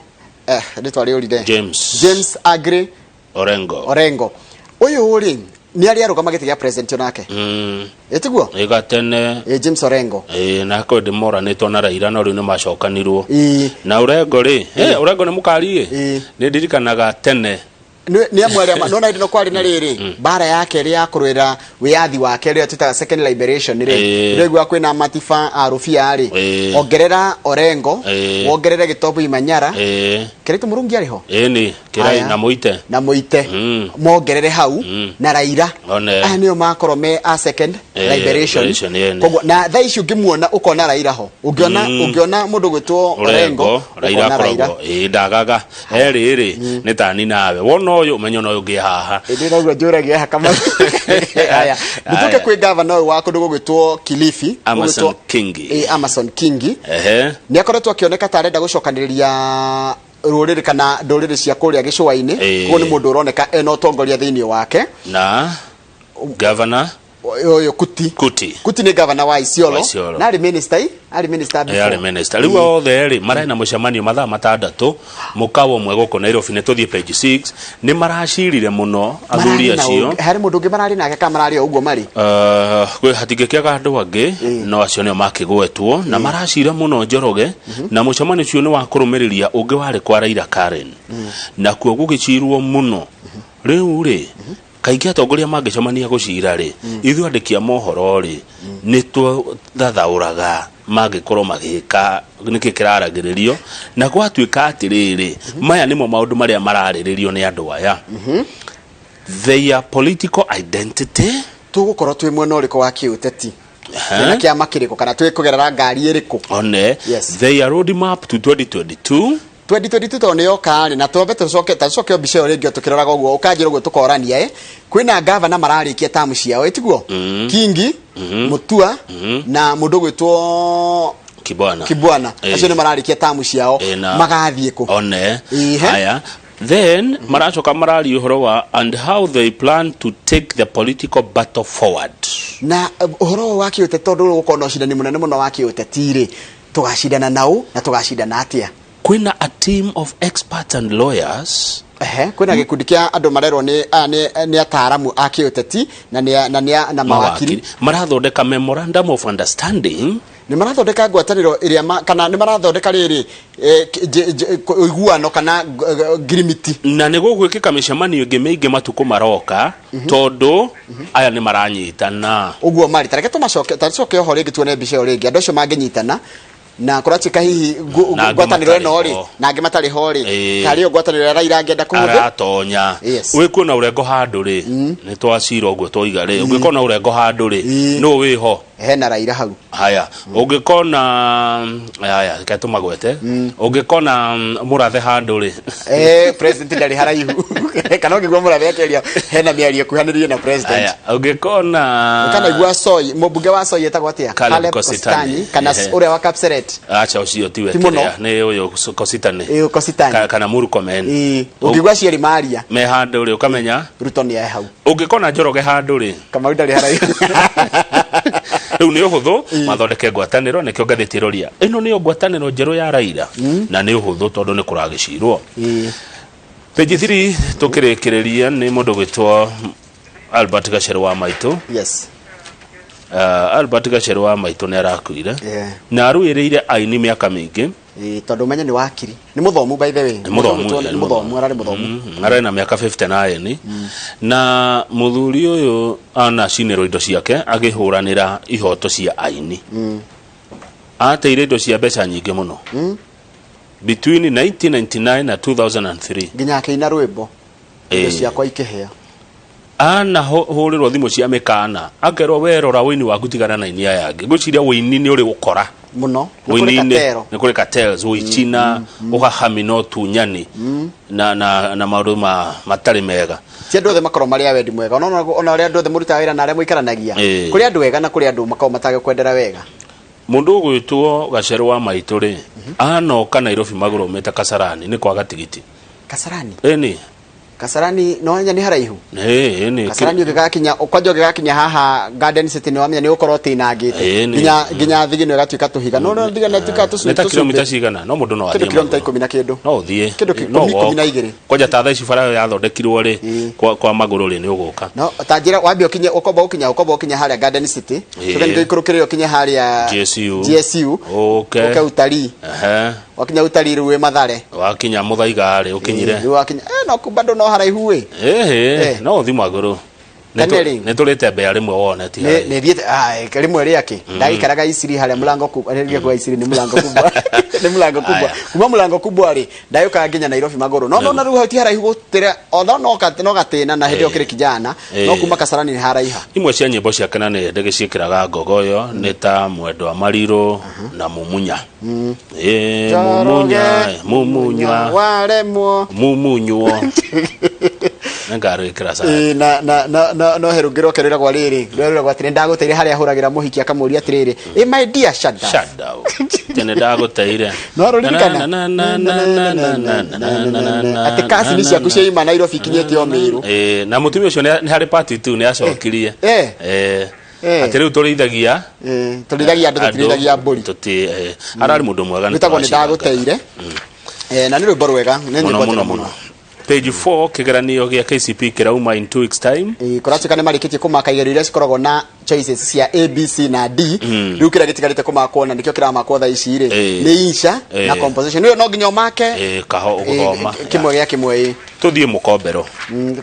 rĩtwa rĩũrire. James. James Agri Orengo. Orengo. Ũyũ rĩ nĩ arĩ arũgama gĩtĩ gĩa president onake. Ĩtiguo? Ĩ gatene. Ĩ, James Orengo. Ĩ, na kwĩ ndĩmoranĩtwo na Raila no rĩu nĩ macokanirwo. Na Orengo rĩ, Orengo nĩ mũkari ĩ. Nĩ ndirikanaga tene. Nĩ amwe arĩa nona hĩndĩ ĩno kwarĩ na rĩrĩ mbara ya kerĩ ya kũrũĩra wĩyathi wa kerĩ ĩrĩa twĩtaga second liberation rĩ, ndĩraigua kwĩna Matiba Arũbia rĩ, ongerera Orengo, wongerere Gĩtobu Imanyara, Kĩraitũ Mũrungi arĩ ho. Ĩ, nĩ Kĩrai Haya. na Mũite. Na Mũite. Mongerere hau na Raila. One. Aya nĩo makorwo me a second liberation. Liberation, ĩĩ, nĩ. Koguo na thaa ici ũngĩmuona ũkona Raila ho, ũngĩona ũngĩona mũndũ ũgwĩtwo Orengo Orengo, Raila ũkona Raila. akoragwo ĩ ndagaga erĩ rĩ nĩ tani nawe wona ũyũ ũmenye ona ũyũ ũngĩ haha. Ĩndĩ noguo njũragia hakama. Aya, ndutuke kwĩ gavana ũyũ wa kũndũ gũgwĩtwo Kilifi, Amason gũgwĩtwo- Kingi. Ĩ, Amason Kingi. Ehe. Nĩ akoretwo akĩoneka ta arenda gũcokanĩrĩria rũrĩrĩ kana ndũrĩrĩ cia kũrĩa gĩcũa-inĩ. Koguo nĩ mũndũ ũroneka ena ũtongoria thĩinĩ wake. Na governor Ũyũ Kuti. Kuti. Kuti nĩ gavana wa Isiolo. Wa Isiolo. Na arĩ minister ĩ? Arĩ minister before. Arĩ minister. Rĩu othe rĩ mararĩ na mũcemanio mathaa matandatũ mũkawa ũmwe gũkũ Nairobi. Nĩ tũthiĩ page 6. Nĩ maracirire mũno athuri Mararĩ na acio. Harĩ mũndũ ũngĩ mararĩ nake kana mararĩ o ũguo marĩ? Kwĩ hatingĩkĩaga andũ angĩ, no acio nĩo makĩgwetwo na maracira mũno Njoroge. Na mũcemanio ũcio nĩ wa kũrũmĩrĩria ũngĩ warĩ kwa Raila Karen, nakuo gũgĩcirwo mũno. Rĩu rĩ, kaingĩ atongoria mangĩcemania gũcira rĩ, ithuĩ andĩki a mohoro rĩ, nĩ tũthathaũraga mangĩkorwo magĩka nĩkĩ kĩraragĩrĩrio. Na gwatuĩka atĩrĩrĩ, maya nĩmo maũndũ marĩa mararĩrĩrio nĩ andũ aya: their political identity. Tũgũkorwo twĩ mwena ũrĩkũ wa kĩũteti, twĩna kĩama kĩrĩkũ, kana twĩ kũgerera ngari ĩrĩkũ? One. Yes. Their roadmap to 2022. 2022 tondũ nĩ yoka rĩ, na twambe tũcoke ta tũcoke mbica ĩyo rĩngĩ o tũkĩroraga ũguo, ũkanjĩra ũguo tũkorania ĩ kwĩna gavana mararĩkia tamu ciao, ĩtiguo? Kingi, Mutua na mũndũ ũgwĩtwo Kibwana. Kibwana. Acio nĩ mararĩkia tamu ciao. Magathiĩ kũ? One. Ihe. Haya, then maracoka mararia ũhoro wa and how they plan to take the political battle forward. Na ũhoro ũyũ wa kĩũteti, tondũ ũgũkorwo na ũcindani mũnene mũno wa kĩũteti rĩ, tũgacindana naũ na tũgacindana atĩa? Kwĩna a team of experts and lawyers. Ehe, kwĩna gĩkundi kĩa andũ marerwo nĩ ataaramu a kĩũteti na mawakiri. Marathondeka memorandum of understanding. Nĩ marathondeka ngwatanĩro ĩrĩa kana nĩ marathondeka rĩrĩ ũiguano kana ngirimiti. Na nĩ gũgwĩkĩka mĩcemanio ĩngĩ mĩingĩ matukũ maroka, tondũ aya nĩ maranyitana. Ũguo marĩ tareke tũmacoke, tarĩcoke oho rĩngĩ tuone mbica ĩyo rĩngĩ, andũ acio mangĩnyitana na kũratuĩka hihi Na angĩ ngwatanĩro matarĩ ĩno rĩ ho. Na angĩ matarĩ ho rĩ, tarĩ yo ngwatanĩro ya Raila angĩenda kũhũthĩra. Aratonya. Wĩkuona ũrengo handũ rĩ, nĩ twacira ũguo twoiga rĩ, ũngĩkona ũrengo handũ rĩ, nũ wĩho? Hena Raila hau. Haya, ũngĩkona, haya, reke tũmagwete, ũngĩkona mũrathe handũ rĩ? President ndarĩ haraihu, kana ũngĩigua mũrathe akĩaria, hena mĩario ĩkuhanĩrĩirie na president. Haya, ũngĩkona Kana igua Soi, mũmbunge wa Soi etagwo atĩa? Caleb Kositany. Kana ũrĩa wa Kapseret. Acha, ũcio tiwe. Ti mũno. Kĩrĩa nĩ ũyũ Kositany. Ĩ, Kositany. Kana Murkomen. Ũngĩigua aciari maria, me handũ rĩ, ũkamenya Ruto nĩ e hau. Ũngĩkona Njoroge handũ rĩ? Kamau ndarĩ haraihu. Rĩu nĩ ũhũthũ mathondeke ngwatanĩro. Nĩkĩo ngathĩti ĩroria ĩno nĩyo ngwatanĩro njerũ ya Raila, na nĩ ũhũthũ tondũ nĩ kũragĩcirwo. Page 3 tũkĩrĩkĩrĩria nĩ mũndũ gwĩtwo Albert Gacerũ wa maitũ. Albert Gacerũ wa maitũ nĩ arakuire na arũĩrĩire aini mĩaka mĩingĩ. Ĩ, tondũ ũmenye nĩ wakiri, nĩ mũthomu, by the way. Nĩ mũthomu. Nĩ mũthomu, ararĩ mũthomu. Ararĩ na mĩaka 59, na mũthuri ũyũ anacinĩrwo indo ciake agĩhũranĩra ihoto cia aini. Ateire indo cia mbeca nyingĩ mũno between 1999 na 2003. Nginya akĩina rwĩmbo, indo ciakwa ikĩhĩa. Anahũrĩrwo thimũ cia mĩkana, akerwo, "Werora wĩini waku, tigana na aini aya angĩ." Ngwĩciria wĩini nĩ ũrĩ gũkora. Mũno, nĩ kũrĩ Wĩini-inĩ katero. Nĩ kũrĩ cartels, ũici na ũhahami na ũtunyani na maũndũ matarĩ mega. Ti andũ othe makorwo marĩ a wendi mwega, ona ũrĩa andũ othe mũrutaga wĩra na arĩa mũikaranagia. Kũrĩ andũ ega na kũrĩ andũ makoragwo matagĩkwendera wega. Mũndũ ũgwĩtwo Gacerũ wa maitũ rĩ, anoka Nairobi magũrũ mĩte Kasarani nĩ kwaga tigiti. Kasarani? Ĩni. Kasarani no wamenya nĩ haraihu. Ĩni. Kasarani ũngĩgakinya, kwanja ũngĩgakinya haha Garden City, nĩ wamenya nĩ ũgũkorwo ũtĩnangĩte. Nginya thigino ĩgatuĩka tũhiga, no thigino ĩtuĩkaga Nĩ ta kilomita tũcumbĩ. cigana? No mũndũ no Kĩndũ athiĩ kilomita magũrũ. 10 na kĩndũ. No ũthiĩ. Kĩndũ No 12 walk. 12. Kwanja ta thaa ici bara ĩyo yathondekirwo rĩ, kwa magũrũ rĩ, nĩ ũgũka. No ta njĩra wambe ũkinye, ũkomba ũkinye harĩa Garden City, ũcoke ningĩ ũikũrũkĩrĩre ũkinye harĩa GSU. GSU. Ũke. Ũke utalii. Wakinya utalii rĩu wĩ Mathare. Wakinya Mũthaiga rĩ, ũkinyire. Rĩu wakinya no bado no haraihu ĩ. Ĩhĩ, no ũthi magũrũ. Tunneling. Nĩ tũrĩtembea rĩmwe wone ti nĩ haraihu. Nĩ thiĩte rĩmwe rĩake ndagĩikaraga Isiri harĩa Mlango Kubwa, rĩrĩa kwa Isiri nĩ Mlango Kubwa, nĩ Mlango Kubwa. Kuma Mlango Kubwa rĩ, ndagĩũkaga nginya Nairobi magũrũ, no na rĩu hau ti haraihu gũtĩra, although no gatĩna na hĩndĩ ĩyo kĩrĩ kijana, no kuma Kasarani nĩ haraiha. Imwe cia nyĩmbo ciake na nĩ ndĩgĩciĩkĩraga ngogoyo nĩ ta Mwendwa Marirũ na Mumunya. Mumunya, mumunywa. Waremwo. Mumunywo. Nĩngarwĩkĩra cati. Ĩĩ, na na na na no he rũngĩ rwake rwĩragwo rĩrĩ rwĩragwo atĩrĩ ndagũteire harĩa ahũragĩra mũhiki akamũria atĩrĩrĩ ĩ my dear shut down Shut down. Tene ndagũteire. No rũririkana? Na, na, na, na, na, na, na, na, na, na, na, atĩ kasi na, ciaku na. ciaima Nairobi ikinyĩte o Mĩrũ. Ĩĩ, na mũtumia ũcio nĩ harĩ part 2 nĩ acokirie. Eh. Eh. Eh. Atĩ rĩu tũrĩithagia Eh, tũrĩithagia andũ tũtirĩithagia mbũri. Tũti eh, ararĩ mũndũ mwega nĩ Rwĩtagwo nĩ tũraciraga. ndagũteire. Eh, na nĩ rwĩmbo rwega, nĩ Mũno nyĩmbo mũno njega mũno. Page 4 kĩgeranio gĩa KCP kĩrauma in 2 weeks time. Ĩĩ, kũratuĩka nĩ marĩkĩtie kũmaka igerio iria cikoragwo na choices cia A, B, C na D. Rĩu kĩrĩa gĩtigarĩte kũmakwo na nĩkĩo kĩramakwo thaa ici rĩ Ĩĩ. nĩ insha na Ĩĩ. composition. Ĩyo no nginya ũmake Ĩĩ, kaho ũgũthoma. ĩĩ, kĩmwe gĩa kĩmwe ĩĩ. Tũthiĩ mũkombero.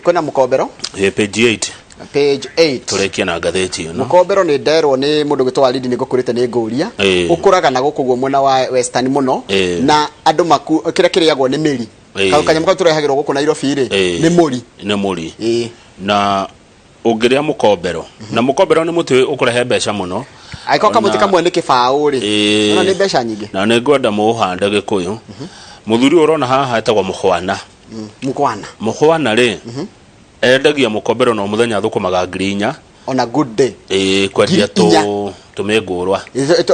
Kwĩna mũkombero Ĩĩ, page 8 page 8. Tũrĩkie na ngathĩti ĩno. Mũkombero nĩ nderwo nĩ mũndũ gwĩtwo Walidi nĩ ngũkũrĩte nĩ ngũria. Ĩĩ. Ũkũraga na gũkũ guo mwena wa western mũno Ĩĩ. na andũ maku kĩrĩa kĩrĩagwo nĩ mĩri. Ĩĩ. Kanyamũ kau tũrehagĩrwo gũkũ Nairobi rĩ Ĩĩ. nĩ mũri. Nĩ mũri. Ĩĩ. Na ũngĩrĩa mũkombero na mũkombero nĩ mũtĩ ũkũrehe mbeca mũno. Angĩkorwo kamũtĩ Ona- kamwe nĩ kĩbaũ rĩ Ĩĩ. ona nĩ mbeca nyingĩ. Na nĩ ngwenda mũũhande gĩkũyũ. Mũthuri ũyũ ũrona haha etagwo mũhwana. Mũkwana. Mũhwana rĩ endagia mũkombero no mũthenya thũkũmaga 4,000. On a good day. Ĩĩ, kwendia 4,000. tũmĩngũrwa.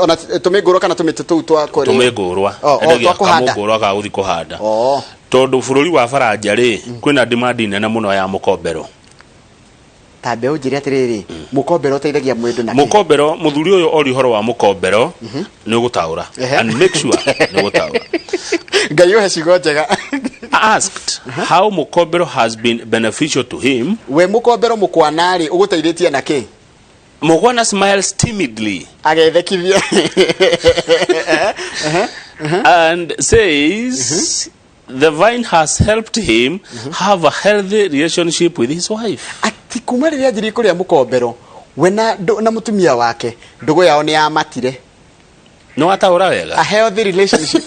Ona tũmĩngũrwa kana tũmĩtĩ tũu twa kũrĩa. Tũmĩngũrwa. O, Endagia twa kũhanda. kamũngũrwa ga gũthiĩ kũhanda. O. Tondũ bũrũri wa Faranja rĩ kwĩna demand nene mũno ya mũkombero. Ta mbeũ njĩre atĩrĩrĩ, mũkombero ũteithagia mũndũ na kĩ? Mũkombero, mũthuri ũyũ ori ũhoro wa mũkombero nĩ ũgũtaũra. And make sure nĩ ũgũtaũra. Ngai ũhe ciugo njega. Asked how mũkombero has been beneficial to him. We mũkombero mũkwana rĩ ũgũteithĩtie na kĩ? Mũgwana smiles timidly Agethekithia. and says the vine has helped him have a healthy relationship with his wife. Ati kuma rĩrĩa anjirie kũrĩa mũkombero we na mũtumia wake ndũgũ yao nĩ yamatire. Nĩ wataũra wega. A healthy relationship.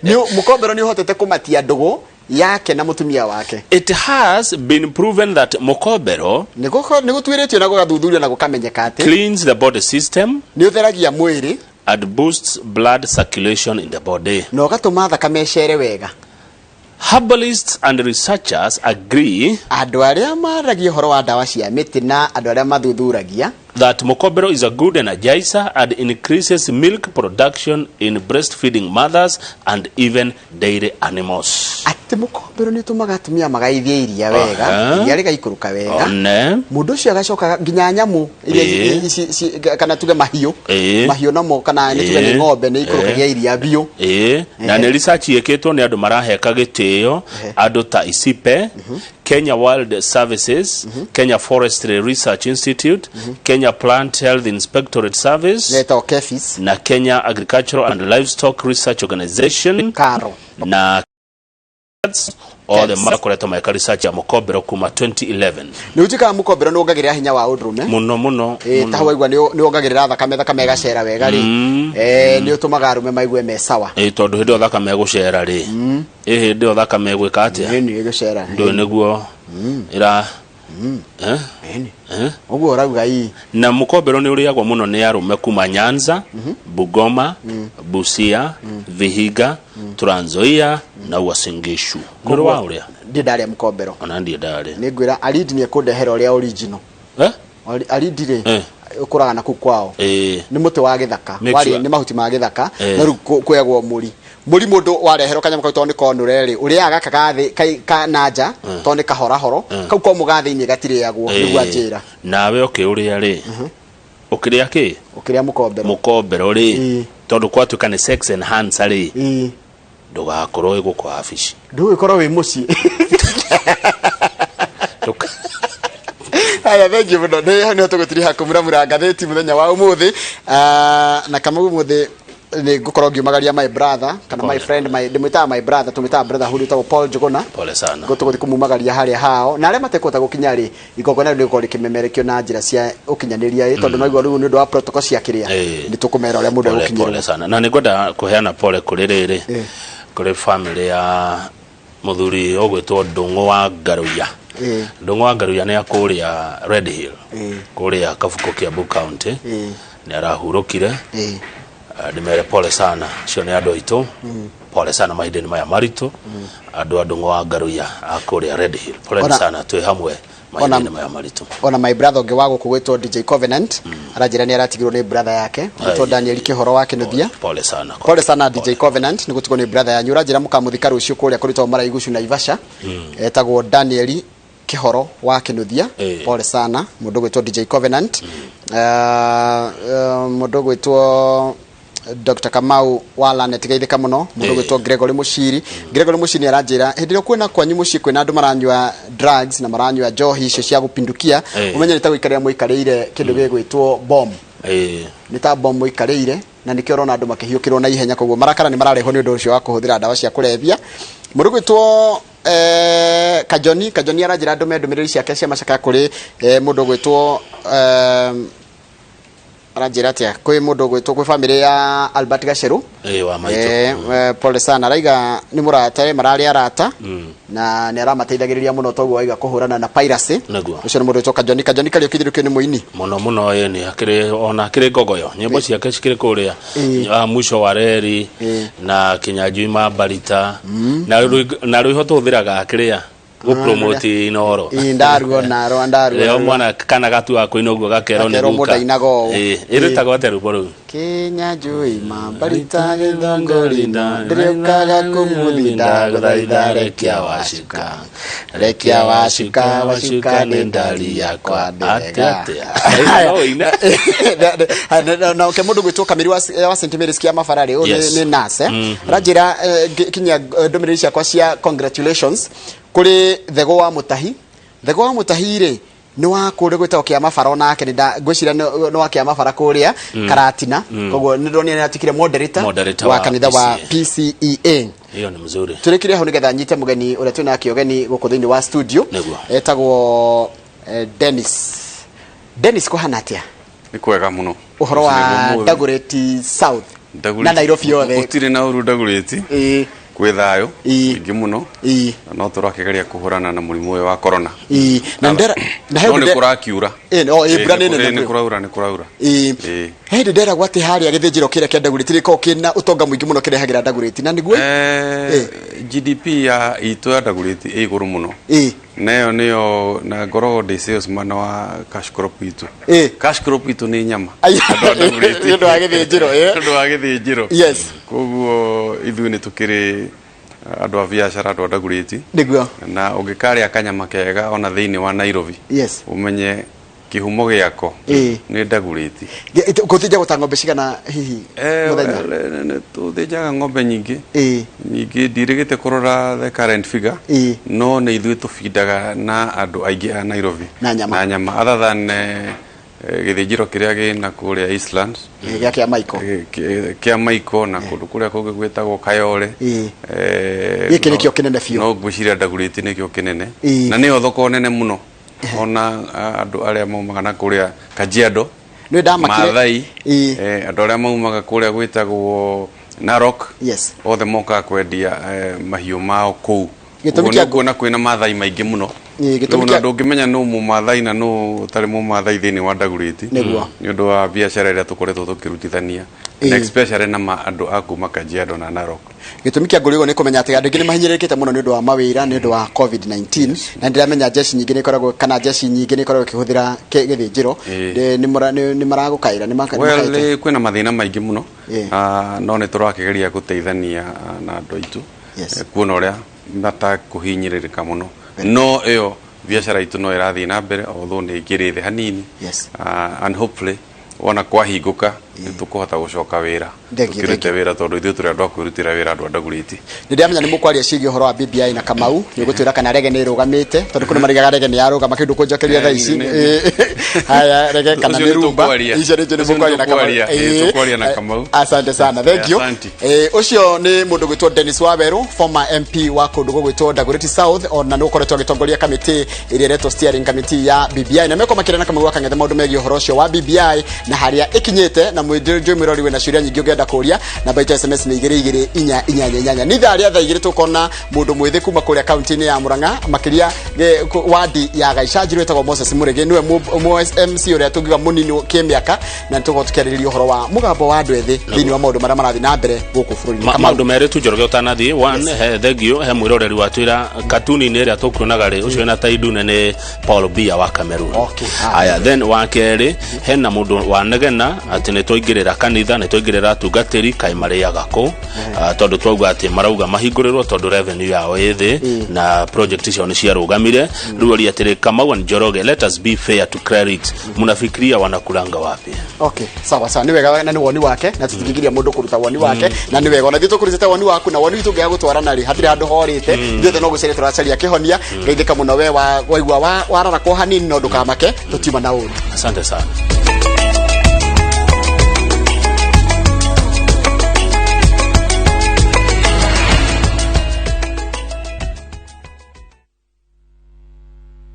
Nĩ mũkombero nĩ ũhotete kũmatia ndũgũ yake na mũtumia wake. It has been proven that mũkombero Nĩ gũtuĩrĩtio na gũgathuthurio na gũkamenyeka atĩ cleans the body system nĩ ũtheragia mwĩrĩ and boosts blood circulation in the body. Na ũgatũma thakame ĩcere wega. Herbalists and researchers agree Andũ arĩa maragia ũhoro wa ndawa cia mĩtĩ na andũ arĩa mathuthuragia that mũkombero is a good energizer and increases milk production in breastfeeding mothers and even dairy animals. Atĩ mũkombero nĩ ũtũmaga atumia magaithie iria wega, iria rĩgaikũrũka wega. One. Mũndũ ũcio agacoka nginya nyamũ iria kana tuge mahiũ, mahiũ namo kana nĩ tuge nĩ ng'ombe nĩ ikũrũkagia iria biũ. Ĩĩ, na nĩ research ĩkĩtwo nĩ andũ maraheka gĩtĩo, andũ ta ICIPE, Kenya Wild Services, Kenya Forestry Research Institute, Kenya Plant Health Inspectorate Service, Yetagwo KEPHIS, na Kenya Agricultural and Livestock Research Organization, KARO, na othe KEBS. makoretwo magĩka research ya mũkombero kuma 2011. Nĩ ũtuĩkaga mũkombero nĩ wongagĩrĩra hinya wa ũndũrũme Mũno mũno. Ĩĩ, ta Mũno. waigua nĩ wongagĩrĩra thakame, thakame ĩgacera wega rĩ, nĩ ũtũmaga arũme maigue me sawa. Ĩĩ, tondũ hĩndĩ ĩyo thakame ĩgũcera rĩ, ĩ hĩndĩ ĩyo thakame ĩgwĩka atĩa? Ĩni ĩgũcera. Ndũĩ nĩguo ĩra Eh? Eh? Ũguo ũrauga ii. Na mũkombero nĩ ũrĩagwo mũno nĩ arũme kuma Nyanza, Bungoma, Busia, Vihiga, Trans Nzoia na Uasin Gishu. Nĩ ũrĩ wa ũrĩa? Ndirĩ ndarĩa mũkombero. Ona ndirĩ ndarĩa. Nĩ ngwĩra Alidi nĩ ekũndehera ũrĩa original. Eh? Alidi rĩ Eh. ũkũraga na kũu kwao. Nĩ mũtĩ wa gĩthaka. Make Warĩ sure. nĩ mahuti ma gĩthaka. Eh. No rĩu kwĩagwo mũri. Mũri mũndũ wareherwo kanyamũ kau tondũ nĩ konũre rĩ, ũrĩaga gaka ga thĩ ka na nja tondũ nĩ kahorahoro. Kau komũ ga thĩinĩ gatirĩagwo nĩguo anjĩra. Nawe ũkĩũrĩa rĩ, ũkĩrĩa kĩ? Ũkĩrĩa mũkombero. Mũkombero rĩ, tondũ kwatuĩka nĩ sex enhancer rĩ, ndũgakorwo wĩ gũkũ wabici. Ndũgũgĩkorwo wĩ mũciĩ. Haya, thengiũ mũno. Nĩ hau nĩho tũgũtiriha kũmuramura ngathĩti mũthenya wa ũmũthĩ. Ah, na Kamau ũmũthĩ nĩ ngũkorwo ngiumagaria my brother kana my Pole. friend, my ndĩmwĩtaga my brother, tũmwĩtaga brother huyu wĩtagwo Paul Njuguna. Pole sana. Tũgũthiĩ kũmumagaria harĩa hao na arĩa matekũhota gũkinya rĩ, igongona rĩu rĩgũkorwo rĩkĩmemerekio na njĩra cia ũkinyanĩria ĩ, tondũ naigua rĩu nĩ ũndũ wa protocol cia kĩrĩa nĩ tũkũmera ũrĩa mũndũ Pole egũkinyĩrwo. pole sana. Na nĩngwenda kũheana pole kũrĩ rĩrĩ, kũrĩ family ya mũthuri ũgwĩtwo Ndũng'ũ wa Ngaruiya. Ndũng'ũ wa Ngaruiya nĩ akũrĩa Red Hill, kũrĩa Kabuko, Kiambu County. Nĩ arahurũkire. Ndĩmere pole sana, acio nĩ andũ aitũ. Pole sana mahinda-inĩ maya maritũ, andũ a Ndũng'ũ wa Ngaruiya a kũrĩa Red Hill, poleni sana, twĩ hamwe mahinda-inĩ maya maritũ. Ona my brother ũngĩ wa gũkũ gwĩtwo DJ Covenant aranjĩra nĩ aratigirwo nĩ brother yake gwĩtwo Daniel Kĩhoro wa Kĩnuthia. Pole sana. Pole sana DJ Covenant nĩ gũtigwo nĩ brother yanyu. Ũranjĩra mũkamũthika rũciũ kũrĩa kũrĩtwo Maraigucu Naivasha. Etagwo Daniel Kĩhoro wa Kĩnuthia. Pole sana mũndũ gwĩtwo DJ Covenant. Mũndũ gwĩtwo Dr. Kamau wa Lanet, geithĩka mũno. Mũndũ gwĩtwo Gregory Mũciri, Gregory Mũciri aranjĩra hĩndĩ ĩrĩa kwĩna kwanyu mũciĩ kwĩna andũ maranyua drugs na maranyua njohi icio cia gũpindukia, ũmenye nĩ ta gũikarĩra mũikarĩire kĩndũ gĩgwĩtwo bomb. Nĩ ta bomb mũikarĩire, na nĩkĩo ũrona andũ makĩhiũkĩrwo na ihenya, koguo marakara nĩ mararehwo nĩ ũndũ ũcio wa kũhũthĩra ndawa cia kũrebia. Mũndũ gwĩtwo Kajoni, Kajoni aranjĩra ndũme ndũmĩrĩri ciake cia macakaya kũrĩ mũndũ gwĩtwo aranjĩra atĩa, kwĩ mũndũ gwĩtwo, kwĩ famĩlĩ ya Albert Gaceru. Wa maitũ. Pole sana, araiga nĩ mũrata, mararĩ arata na nĩ aramateithagĩrĩria mũno, toguo aiga kũhũrana na piracy. Ũcio nĩ mũndũ wĩtwo Kajoni, Kajoni Kariũki Thirũkio nĩ mũini. Mũno mũno, ĩ nĩ akĩrĩ ona akĩrĩ ngogoyo, nyĩmbo ciake cikĩrĩ kũrĩa mwisho wa reri na Kinyanjui Mambarita na rwĩho tũhũthĩraga kĩrĩa gũpromote Inoro. Ĩ, ndaruona rwa ndaruona. Rĩo mwana kana gatua kũina ũguo gakerwo nĩ Gakerwo guka. mũndũ ainaga ũũ. Ĩ, ĩrĩtagwo atĩa rwĩmbo rũu? Kinyanjui Mambarita gĩthũngũri ndĩrĩũkaga kũmũthi, ndagũthaitha rekia wacuka, rekia wacuka, wacuka nĩ ndari yakwa Atĩa ndĩrega. atĩa? No ũine. Na ke mũndũ gwĩtwo Kamiri wa St Mary's kĩa Mabararĩ, ũyũ nĩ nurse, aranjĩra kinyia ndũmĩrĩri ciakwa cia congratulations kũrĩ Thego wa Mũtahi. Thego wa Mũtahi rĩ, nĩ wa kũrĩa gwĩtagwo kĩa Mabara, onake nĩ ngwĩciria nĩ wa kĩa Mabara kũrĩa Karatina. Koguo nĩ ndonire nĩ atuĩkire moderator Moderator wa wa kanitha wa PCEA. Hiyo ni mzuri. Tũrĩkĩre hau nĩgetha nyite mũgeni ũrĩa twĩnake ũgeni gũkũ thĩinĩ wa studio. Etagwo Dennis. Dennis, kũhana atĩa? Nĩ kwega mũno. Ũhoro wa Ũmũthĩ. Dagoretti South na Nairobi yothe? Gũtirĩ na ũru Dagoretti, kwĩ thayũ ingĩ mũno, na no tũrakĩgeria kũhũrana na mũrimũ ũyũ wa corona. Na ndera na he No nĩ ndera- kũrakiura. No, mbura nĩ nene Nĩ kwĩyo. kũraura, nĩ kũraura. He hĩndĩ nderagwo atĩ harĩa gĩthĩnjĩro kĩrĩa kĩa Dagoretti gĩkoragwo kĩna ũtonga mũingĩ mũno kĩrehagĩra Dagoretti, na nĩguo? GDP ya itũ ya Dagoretti ĩ igũrũ mũno. Na ĩyo nĩyo na ngoragwo ndĩ salesman wa cash crop itũ. Cash crop itũ nĩ nyama. Andũ a Dagoretti. Nĩ ũndũ wa gĩthĩnjĩro, Nĩ ũndũ wa gĩthĩnjĩro. Koguo ithuĩ nĩ tũkĩrĩ andũ a biacara, andũ a Dagoretti. Na ũngĩkarĩa kanyama kega ona thĩinĩ wa Nairobi, ũmenye kĩhumo gĩako nĩ Dagoretti. Gũthĩnjagwo ta ng'ombe cigana hihi mũthenya? Well, tũthĩnjaga ng'ombe nyingĩ nyingĩ, ndirĩgĩte kũrora the current figure, no nĩ ithuĩ tũbindaga na andũ aingĩ a Nairobi Na nyama. Na nyama, other than gĩthĩnjĩro kĩrĩa gĩna kũrĩa Eastlands. Gĩa kĩa Michael. Kĩa Michael na kũndũ kũrĩa kũngĩ gwĩtagwo Kayole. Gĩkĩ nĩkĩo kĩnene biũ. No ngwĩciria Dagoretti nĩkĩo kĩnene na nĩyo thoko nene mũno, ona andũ arĩa maumaga na kũrĩa Kajiado, Nĩ ndamakire. Maathai, andũ arĩa maumaga kũrĩa gwĩtagwo Narok, othe mokaga kwendia mahiũ mao kũu. Gĩtũmi Ũguo kĩa nĩ ũkuona kwĩna Maathai maingĩ mũno. Gĩtũmi Rĩu ona kĩa ndũngĩmenya nũ mũmathai na nũ ũtarĩ mũmathai thĩinĩ wa Dagoretti nĩ ũndũ wa biacara ĩrĩa tũkoretwo tũkĩrutithania, na especially na andũ a kuma Kajiado na Narok. Gĩtũmi kĩa ngũrĩgo nĩ kũmenya atĩ andũ aingĩ nĩ mahinyĩrĩrĩkĩte mũno nĩ ũndũ wa mawĩra nĩ ũndũ wa COVID-19, na ndĩramenya jeshi nyingĩ nĩ ikoragwo, kana jeshi nyingĩ nĩ ikoragwo ĩkĩhũthĩra gĩthĩnjĩro. Nĩ maragũkaĩra, nĩ Well, makaĩte. kwĩna mathĩna maingĩ mũno. Ah, no nĩ tũrakĩgeria gũteithania na andũ aitũ kuona ũrĩa matakũhinyĩrĩrĩka mũno, no ĩyo biacara itũ no ĩrathiĩ na mbere, although nĩ ĩkĩrĩ thĩ hanini. And hopefully wona kwahingũka nĩ tũkũhota gũcoka wĩra, Thank you, tũkĩrute thank you. wĩra, tondũ ithuĩ tũrĩ andũ a kwĩrutĩra wĩra, andũ a Dagoretti. Nĩ ndĩramenya nĩ mũkwaria ciĩgiĩ ũhoro wa BBI na Kamau, nĩ ũgũtwĩra kana rege nĩ ĩrũgamĩte, tondũ kũrĩ maraigaga rege nĩ yarũgama kĩndũ kũnjokeria thaa ici. Haya, rege kana Ũcio nĩ nĩ rumba tũkwaria. icio nĩcio nĩ Ũcio nĩ mũkwaria na Kamau. tũkwaria. Tũkwaria na Kamau. Asante sana, thank you. Asante. Ũcio nĩ mũndũ gwĩtwo Dennis Waweru, former MP wa kũndũ gũgwĩtwo Dagoretti South, ona nĩ ũkoretwo agĩtongoria kamĩtĩ ĩrĩa ĩretwo steering committee ya BBI, na mekwo makĩria na Kamau wa Kang'ethe maũndũ megiĩ ũhoro ũcio wa BBI na harĩa ĩkinyĩte na Njũĩ mwĩrori wĩna ciũria nyingĩ ũngĩenda kũria. Namba itũ ya SMS nĩ 22488. Nĩ ithaa rĩa thaa 2 tũkona mũndũ mwĩthĩ kuma kũrĩa kaunti-inĩ ya Murang'a, makĩria wadi ya Gaicanjiru, wĩtagwo Moses Mũrĩgĩ, nĩwe MC ũrĩa tũngiuga mũnini kĩmĩaka, na nĩtũgũkorwo tũkĩarĩrĩria ũhoro wa mũgambo wa andũ ethĩ thĩinĩ wa maũndũ marĩa marathiĩ na mbere gũkũ bũrũri-inĩ. Kamau. Maũndũ merĩ tu, Njoroge, ũtanathiĩ. One, he thengio he mwĩroreri wa twĩra katuni-inĩ ĩrĩa tũkuonaga rĩ, ũcio wĩna tai ndune nĩ Paul Biya wa Cameroon. Aya, then wa kerĩ, hena mũndũ wanegena atĩ nĩ twaingĩrĩra kanitha, nĩ twaingĩrĩra atungatĩri, kaĩ marĩaga kũ? Ah, tondũ twauga atĩ marauga mahingũrĩrwo tondũ revenue yao ĩ thĩ na project icio nĩ ciarũgamire. Rĩu oria atĩrĩ, Kamau and Njoroge, let us be fair to clerics, mnafikiria wanakulanga wapi? Okay, sawa sawa, nĩ wega na nĩ woni wake na tũtingĩgiria mũndũ kũruta woni wake, na nĩ wega ona ithuĩ tũkũrutĩte woni waku na woni witũ ũngĩaga gũtwarana rĩ, hatirĩ handũ horĩte. Ithuothe no gũcaria tũracaria kĩhonia. Geithĩka mũno we waigua wararakwo hanini, no ndũkamake, tũtiuma na ũru. Asante sana.